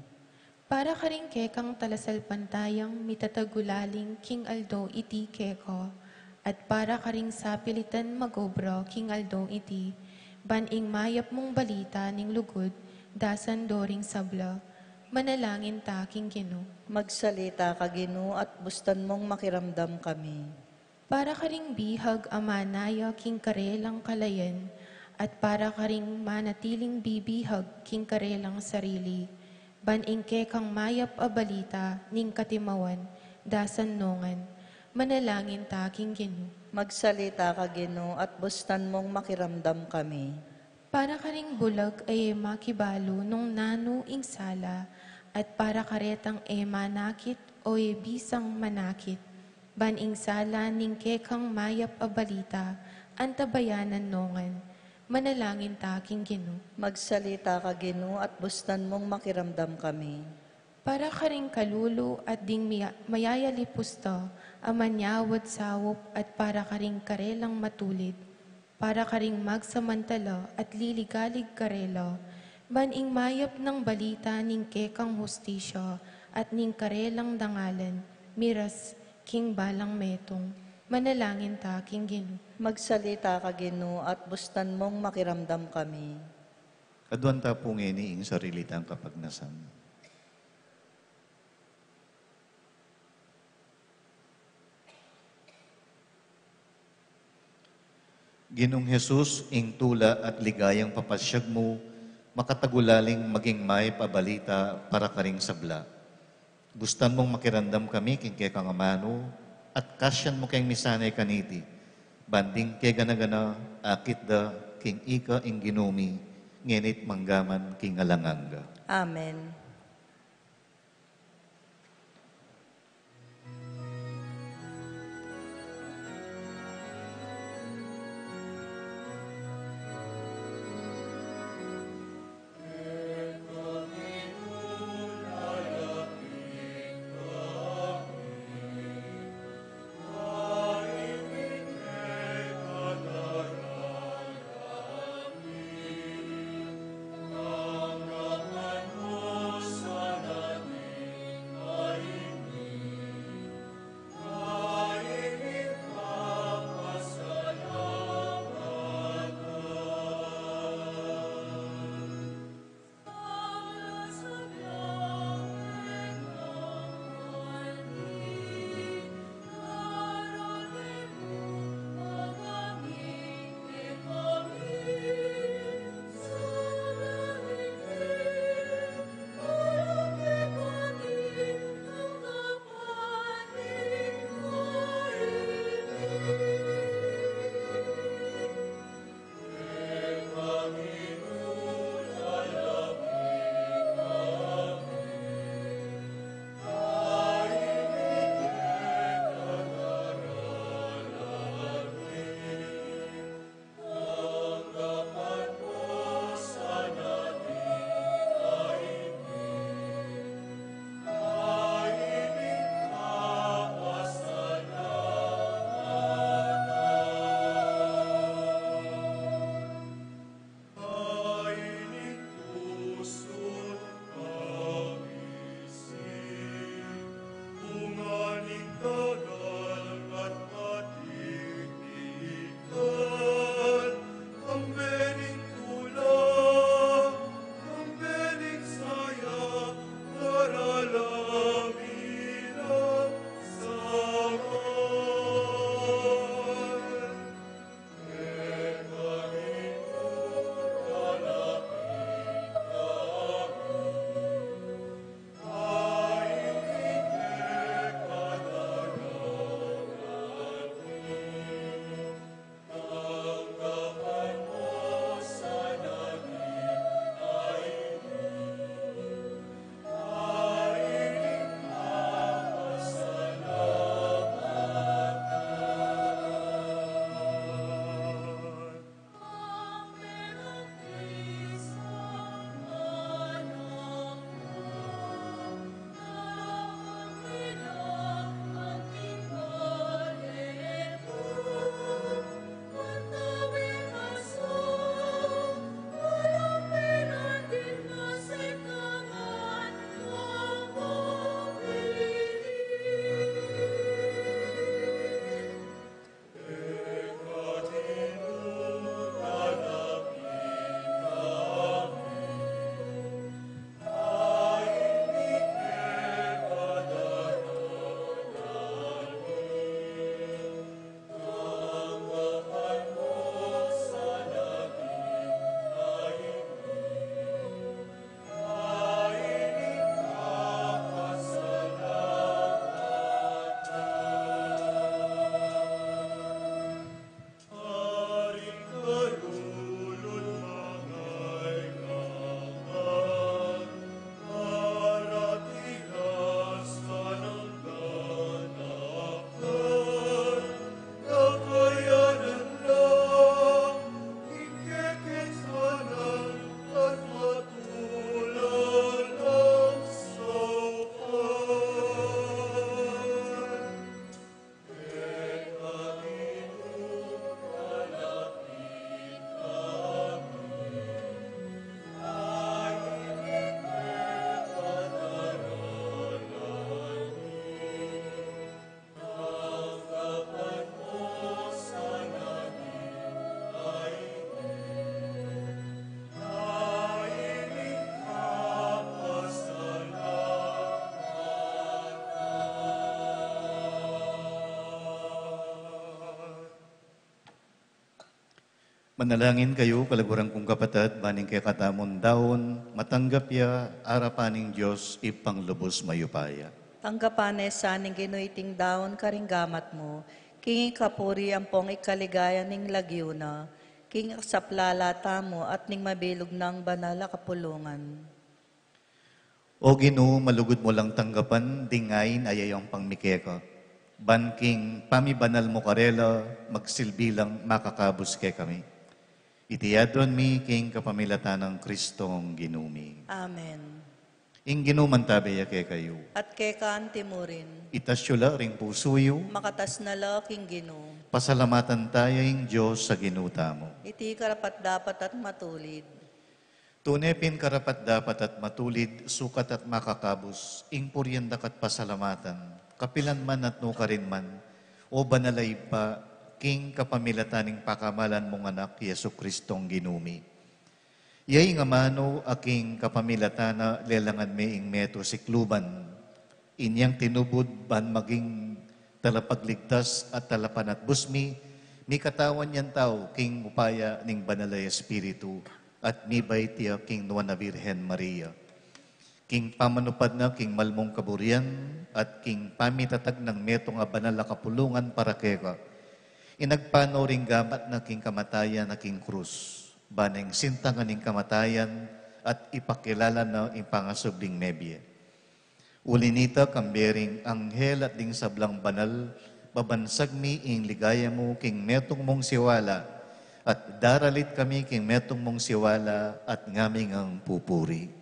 Para karing kekang talasalpantayang mitatagulaling king aldo iti keka, at para karing sapilitan mag-obra king aldo iti, ban ing mayap mung balita ning lugud dasan do ring sabla. Manalangin ta king Ginu. Magsalita ka, Ginu, at bustan mung makiramdam kami. Para karing bihag a manaya king karelang kalayan, at para karing manatiling bibihag king karelang sarili, ban ing kekang mayap a balita ning katimawan dasan nongan. Manalangin ta king Ginu. Magsalita ka, Ginu, at bustan mung makiramdam kami. Para karing bulag a e makibalu nung nanu ing sala, at para karetang e manakit o e bisang manakit, ban ing sala ning kekang mayap a balita antabayanan nongan. Manalangin ta king Ginu. Magsalita ka, Ginu, at bustan mung makiramdam kami. Para karing kalulu at ding miya-, mayayalipus ta a manyawad saup at para karing karelang matulid, para karing magsamantala at liligalig karela, ban ing mayap nang balita ning kekang hustisya at ning karelang dangalan, miras king balang metung. Manalangin ta king Ginu. Magsalita ka, Ginu, at bustan mong makiramdam kami. Aduan ta pu ngeni ing sarili tang kapagnasan. Ginung Jesus, ing tula at ligayang papasyag mu, makatagulaling maging mayap a balita para karing sabla. Bustan mung makiramdam kami king kekang amanu, at kasyan mu keng misanay kaniti, ban ding kegana-gana akit da king ika ing Ginu mi, ngeni't manggaman king alang angga. Amen. Manalangin kayu, kaluguran kung kapatad, ban ing kekatamung daun, matanggap ya arapan ning Dios Ibpang lubus mayupaya. Tanggapan na sa ning Ginu iting daun karing gamat mu, king ikapuri ampong ikaligaya ning lagyu na, king ikasaplala tamu at ning mabilug nang banal a kapulungan. O Ginu, malugud mu lang tanggapan ding ain a yayampang mi keka, ban king pamibanal mu karela, magsilbi lang makakabus kekami. Iti adwan mi king kapamilatan nang Kristong Ginu mi. Amen. Ing Ginu mantabe ya kekayu. At keka antimurin. Itas yu la ring pusu yu. Makatas na la king Ginu. Pasalamatan taya ing Dios a Ginu tamu. Iti karapat-dapat at matulid. Tune pin karapat-dapat at matulid, sukat at makakabus, ing purian daka at pasalamatan, kapilan man at nukarin man, o banal a Ibpa, king kapamilatan ning pakamalan mung Anak, Jesu Kristong Ginu mi. Ya ing amanu a king kapamilatan na lelangan me ing meto sikluban, inyang tinubud ban maging talapagligtas at talapanatbus mi, mikatawan yang tau king upaya ning Banal a Espiritu, at mibait ya king Nuan a Virgen Maria. King pamanupad na king malmung kaburian, at king pamitatag nang metung a banal a kapulungan para keka, inagpanu ring gamat na king kamatayan na king krus, ban ing sintangan ning kamatayan, at ipakilala na ing pangasubling mebie. Uli nita, kambe ring anghel at ding sablang banal, babansag mi ing ligaya mu king metung mung siwala, at daralit kami king metung mung siwala, at ngaming pupuri.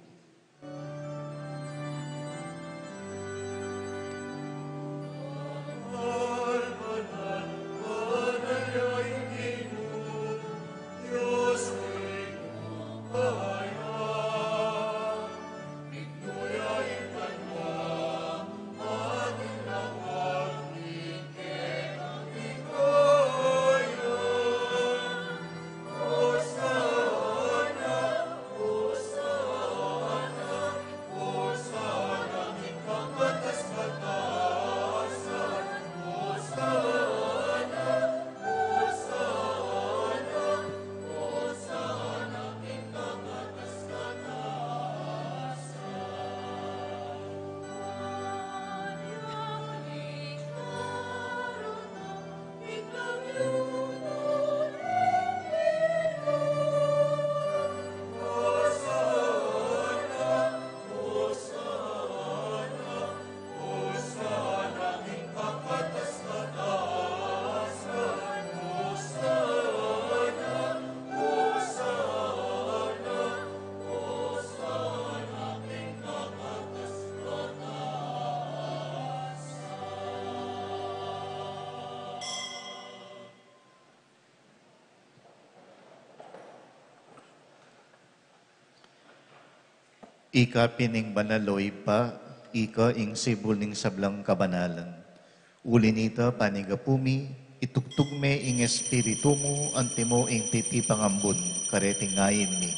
Ika pin ing banal, o Ibpa, ika ing sibul ning sablang kabanalan. Uli nita, panigapu mi, itugtug me ing Espiritu mu antimo ing titipang ambun kareting ain mi,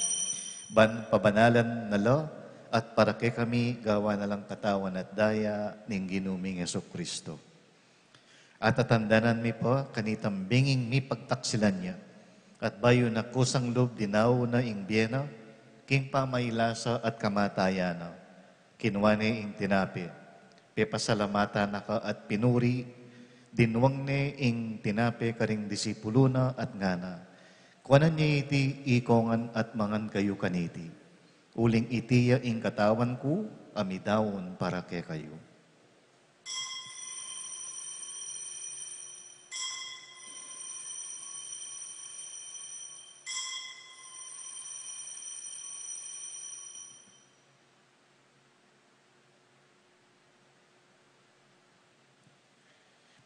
ban pabanalan na la at para kekami gawan na lang katawan at daya ning Ginu ming Jesu Kristo. At tatandanan mi pa kanitang binging mipagtaksilan ya, at bayu na kusang lub dinau na ing bie na king pamailasa at kamatayan na, kinua ne ing tinape, pepasalamatan na ka at pinuri, dinwang ne ing tinape karing disipulu na at ngana: Kuanan ye iti ikongan at mangan kayu kaniti, uling iti ya ing katawan ku a midaun para kekayu.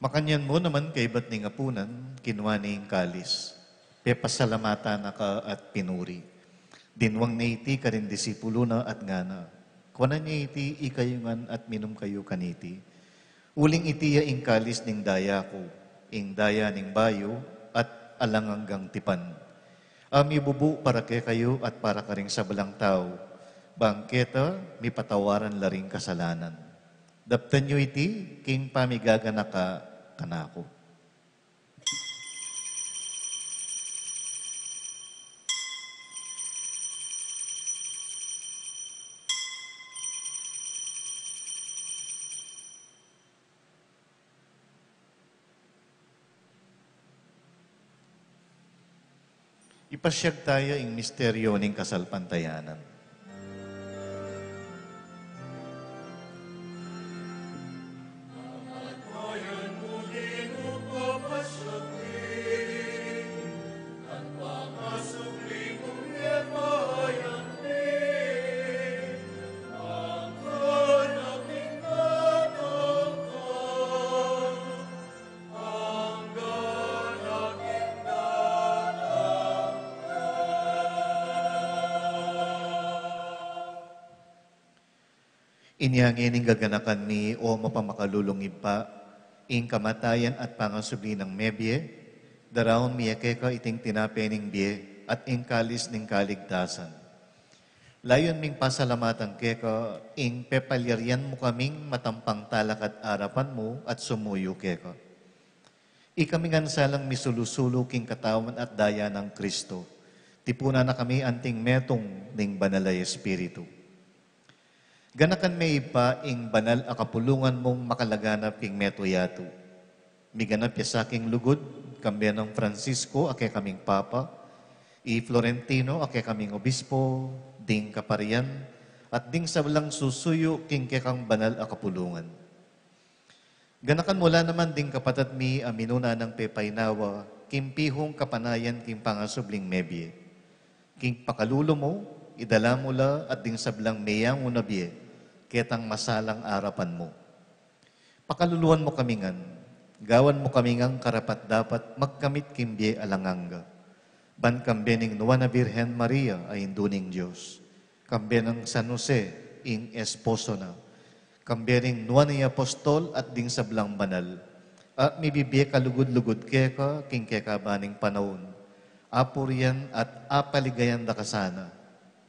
Makanyan mu naman kaibat ning apunan, kinua ne ing kalis, pepasalamatan na ka at pinuri. Dinwang ne iti karing disipulu na at ngana: Kuanan ye iti ikayu ngan at minum kayu kaniti, uling iti ya ing kalis ning daya ku, ing daya ning bayu at alang anggang tipan, a mibubu para kekayu at para karing sablang tau, bang keta mipatawaran la ring kasalanan. Daptan yu iti king pamigaganaka kanaku. Ipasyag taya ing misteryo ning kasalpantayanan. Inya ngeni gaganakan mi, o mapamakalulung Ibpa, ing kamatayan at pangasubli nang mebie, daraun mi keka iting tinape ning bie at ing kalis ning kaligtasan. Layun ming pasalamatan keka ing pepalyarian mu kaming matampang talakad arapan mu at sumuyu keka. Ikami ngan salang misulu-sulu king katawan at daya nang Kristo, tipunan na kami anting metung ning Banal a Espiritu. Ganakan me Ibpa ing banal a kapulungan mung makalaganap king meto yatu. Miganap ya sa king lugud, kambe nang Francisco a kekaming Papa, i Florentino a kekaming Obispo, ding kaparian, at ding sablang susuyu king kekang banal a kapulungan. Ganakan mu la naman ding kapatad mi a minuna nang pepainawa king pihung kapanayan king pangasubling mebie. King pakalulu mu, idala mu la at ding sablang meyangu na bie ketang masalang arapan mu. Pakaluluan mu kami ngan, gawan mu kami ngang karapat-dapat magkamit king bie alang angga. Ban kambe ning Nuan a Birhen Maria a Indu ning Dios, kambe nang San Jose ing esposo na, kambe ning nuan a apostol at ding sablang banal a mibibie kalugud-lugud keka king kekaban ning panaun, apurian at apaligayan da ka sana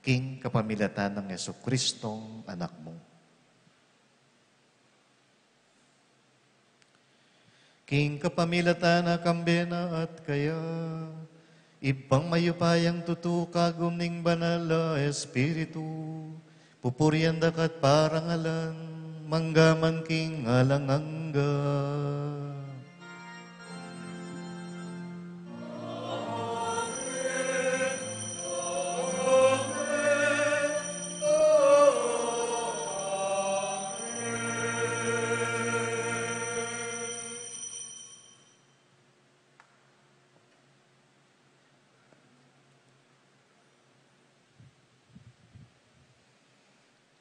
king kapamilatan nang Jesucristong Anak mu. King kapamilatan na, kambe na at kaya, Ibpang mayupayang tutu, kagum ning Banal a Espiritu, pupurian da ka at parangalan, mangga man king alang angga.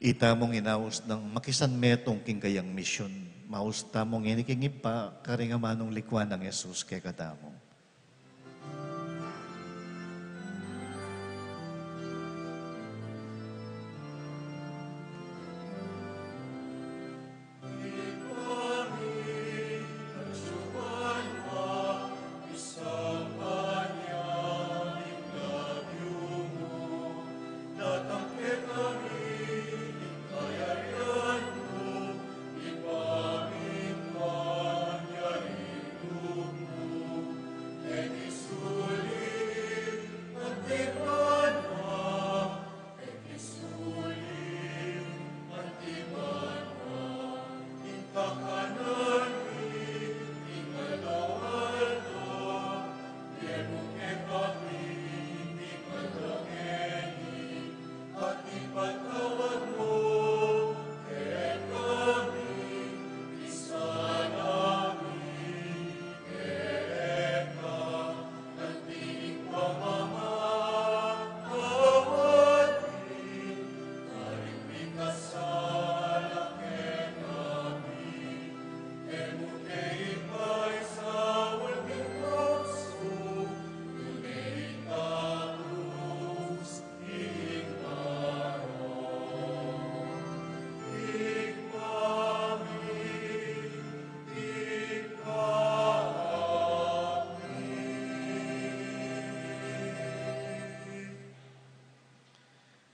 Itamung inaus nang makisanmetung king kayang misyun, maus tamu ngeni king Ibpa karing amanung likwan nang Jesus kekatamu.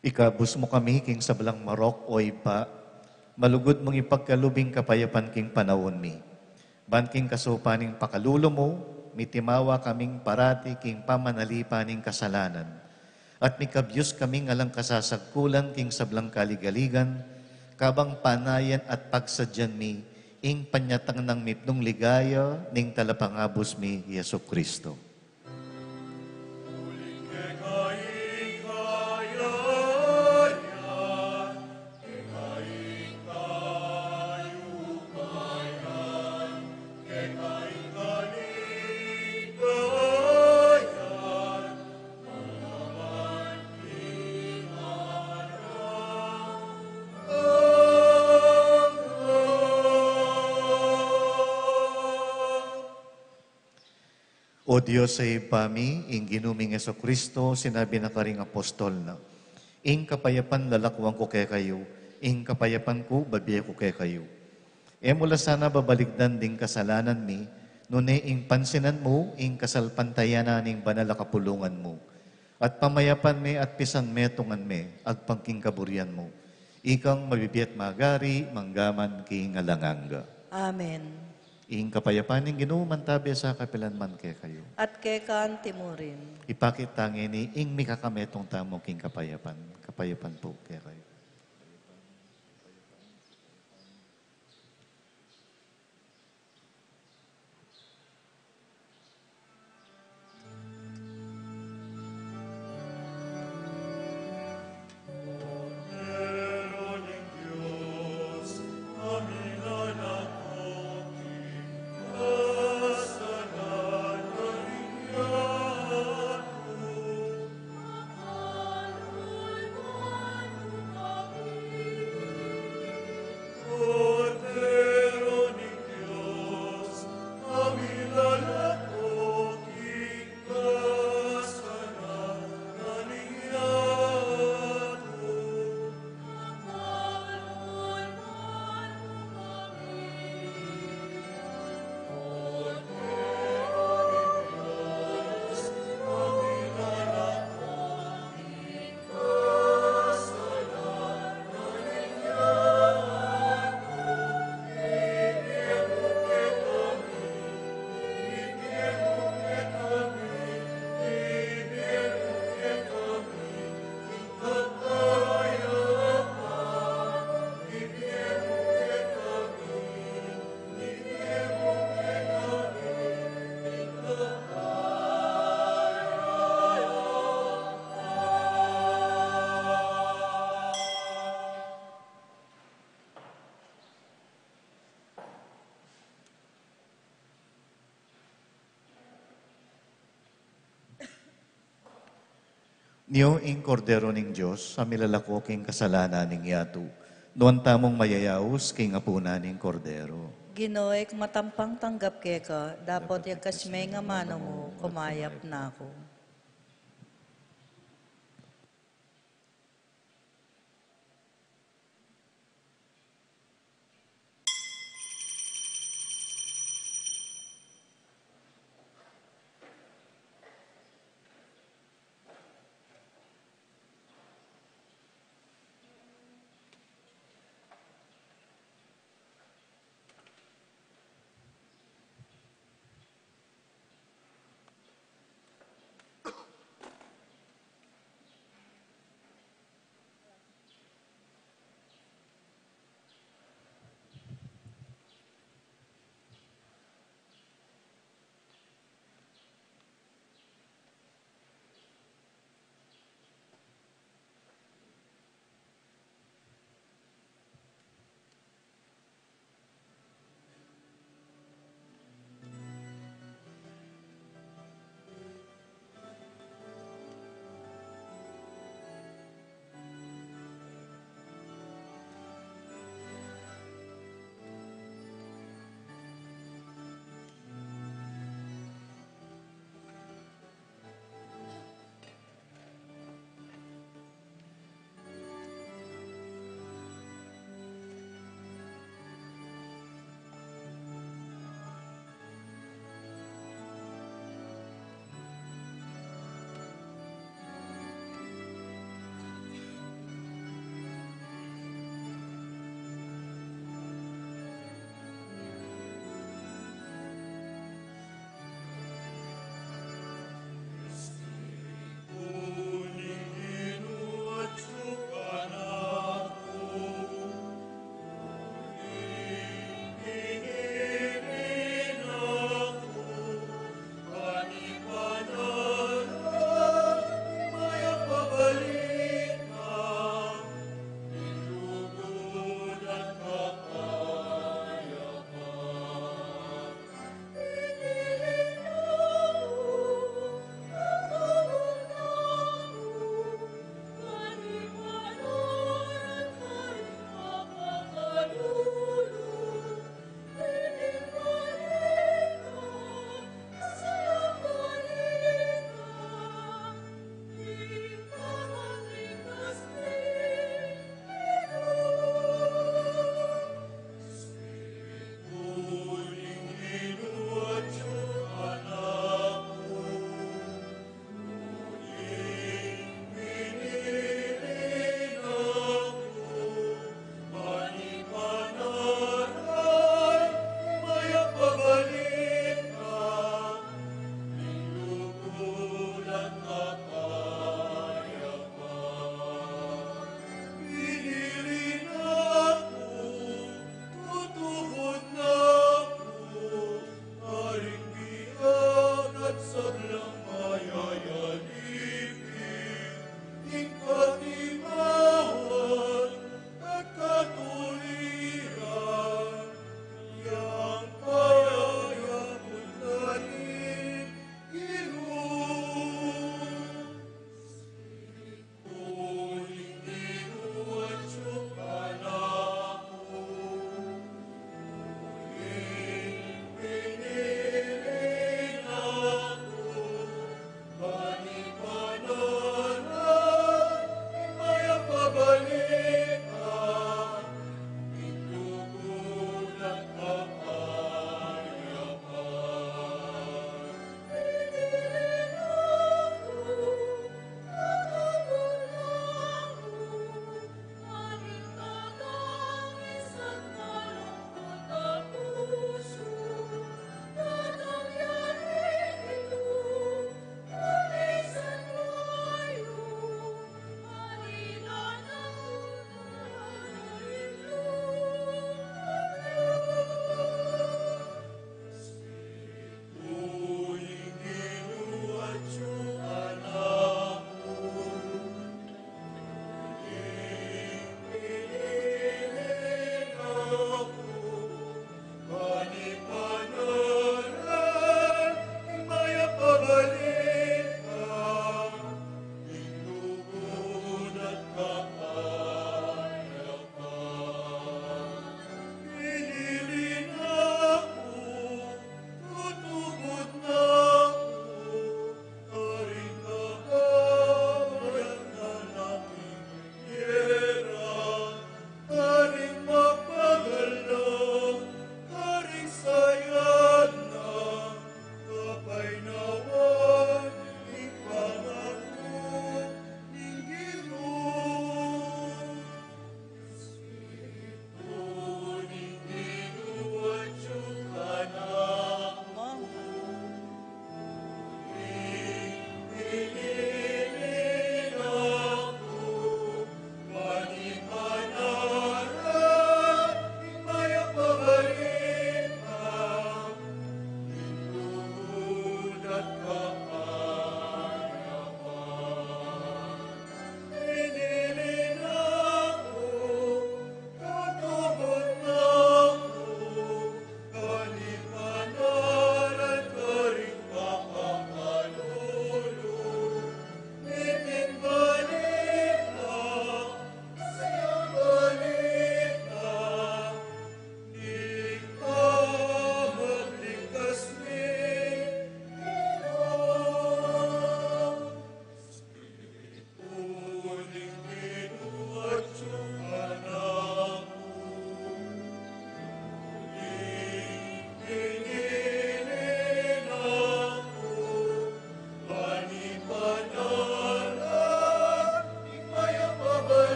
Ikabus mu kami king sablang marok, o Ibpa, malugud mung ipagkalub ing kapayapan king panaun mi. Ban king kasaupan ning pakalulu mu, mitimawa kaming parati king pamanalipan ning kasalanan, at mikabyus kaming alang kasasagkulan king sablang kaligaligan, kabang panayan at pagsadyan mi ing panyatang nang mipnung ligaya ning Talapangabus mi, Jesucristo. O Dios a Ibpa mi, ing Ginu ming Jesucristo, sinabi na karing apostol na, "Ing kapayapan lalakuan ku kekayu, ing kapayapan ku bibie ku kekayu." E mu la sana babaligdan ding kasalanan mi, nune ing pansinan mu ing kasalpantayanan ning banal a kapulungan mu, at pamayapan me at pisanmetungan me agpang king kaburian mu. Ikang mabibie at magari, mangga man king alang angga. Amen. Ing kapayapan ning Ginu mantabe sa kapilan man kekayu. At keka anti mu rin. Ipakit ta ngeni ing mikakametung tamu king kapayapan. Kapayapan pu kekayu. Nyo ing Kordero ning Dios, a milalako king kasalanan ning yatu. Nuan tamung mayayaus king apunan ning Kordero. Ginu, e ku matampang tanggap keka, dapot yagkas me ing amanu mu, kumayap na ku.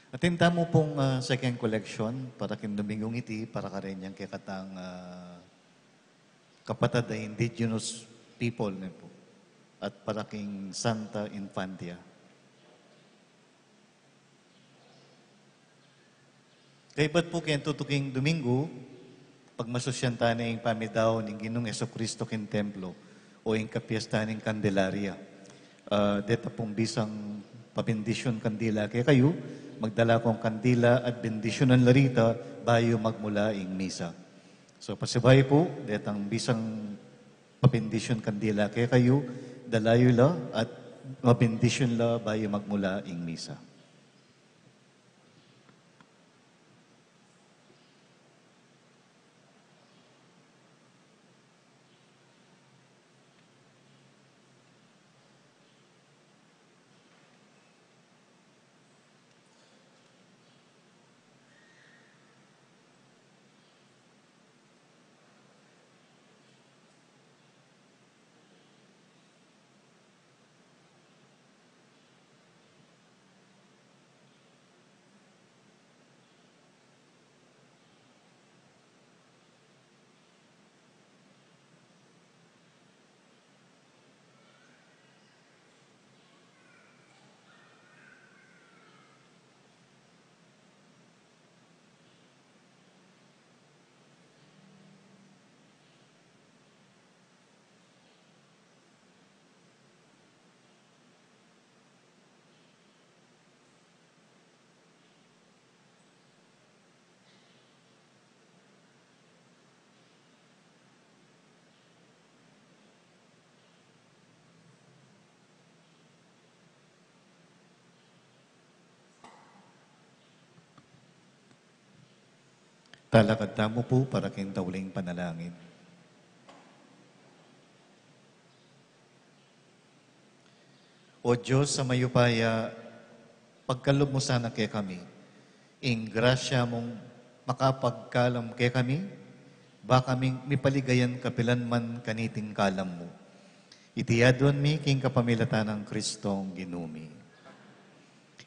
Atin tamu pung, ah, second collection para king Domingong iti, para karenyang kekatang, ah, kapatad a indigenous people ne pu, at para king Santa Infantia. Kaybat pu king tutuking Domingo, pagmasusyan ta ne ing pamidaun ning Ginung Jesucristo king templo o ing kapiestan ning Candelaria. Ah, deta pung bisang pabendisyun kandila kekayu, magdala kong kandila at bendisyunan la rita bayu magmula ing misa. So, pasibayu pu, detang bisang pabendisyun kandila kekayu, dala yu la at mabendisyun la bayu magmula ing misa. Talakad tamu pu para king tauling panalangin. O Dios a mayupaya, pagkalub mu sana kekami ing grasya mung makapagkalam kekami, ba kaming mipaligayan kapilan man kaniting kalam mu. Iti aduan mi king kapamilatan nang Kristong Ginu mi.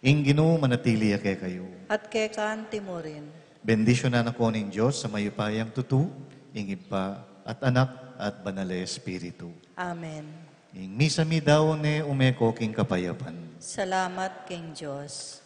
Ing Ginu manatili ya kekayu. At keka anti mu rin. Bendisyunan na kayu ning Dios a mayupayang tutu, ing Ibpa, at Anak, at Banal a Espiritu. Amen. Ing misa midaun ne, ume ko king kapayapan. Salamat king Dios.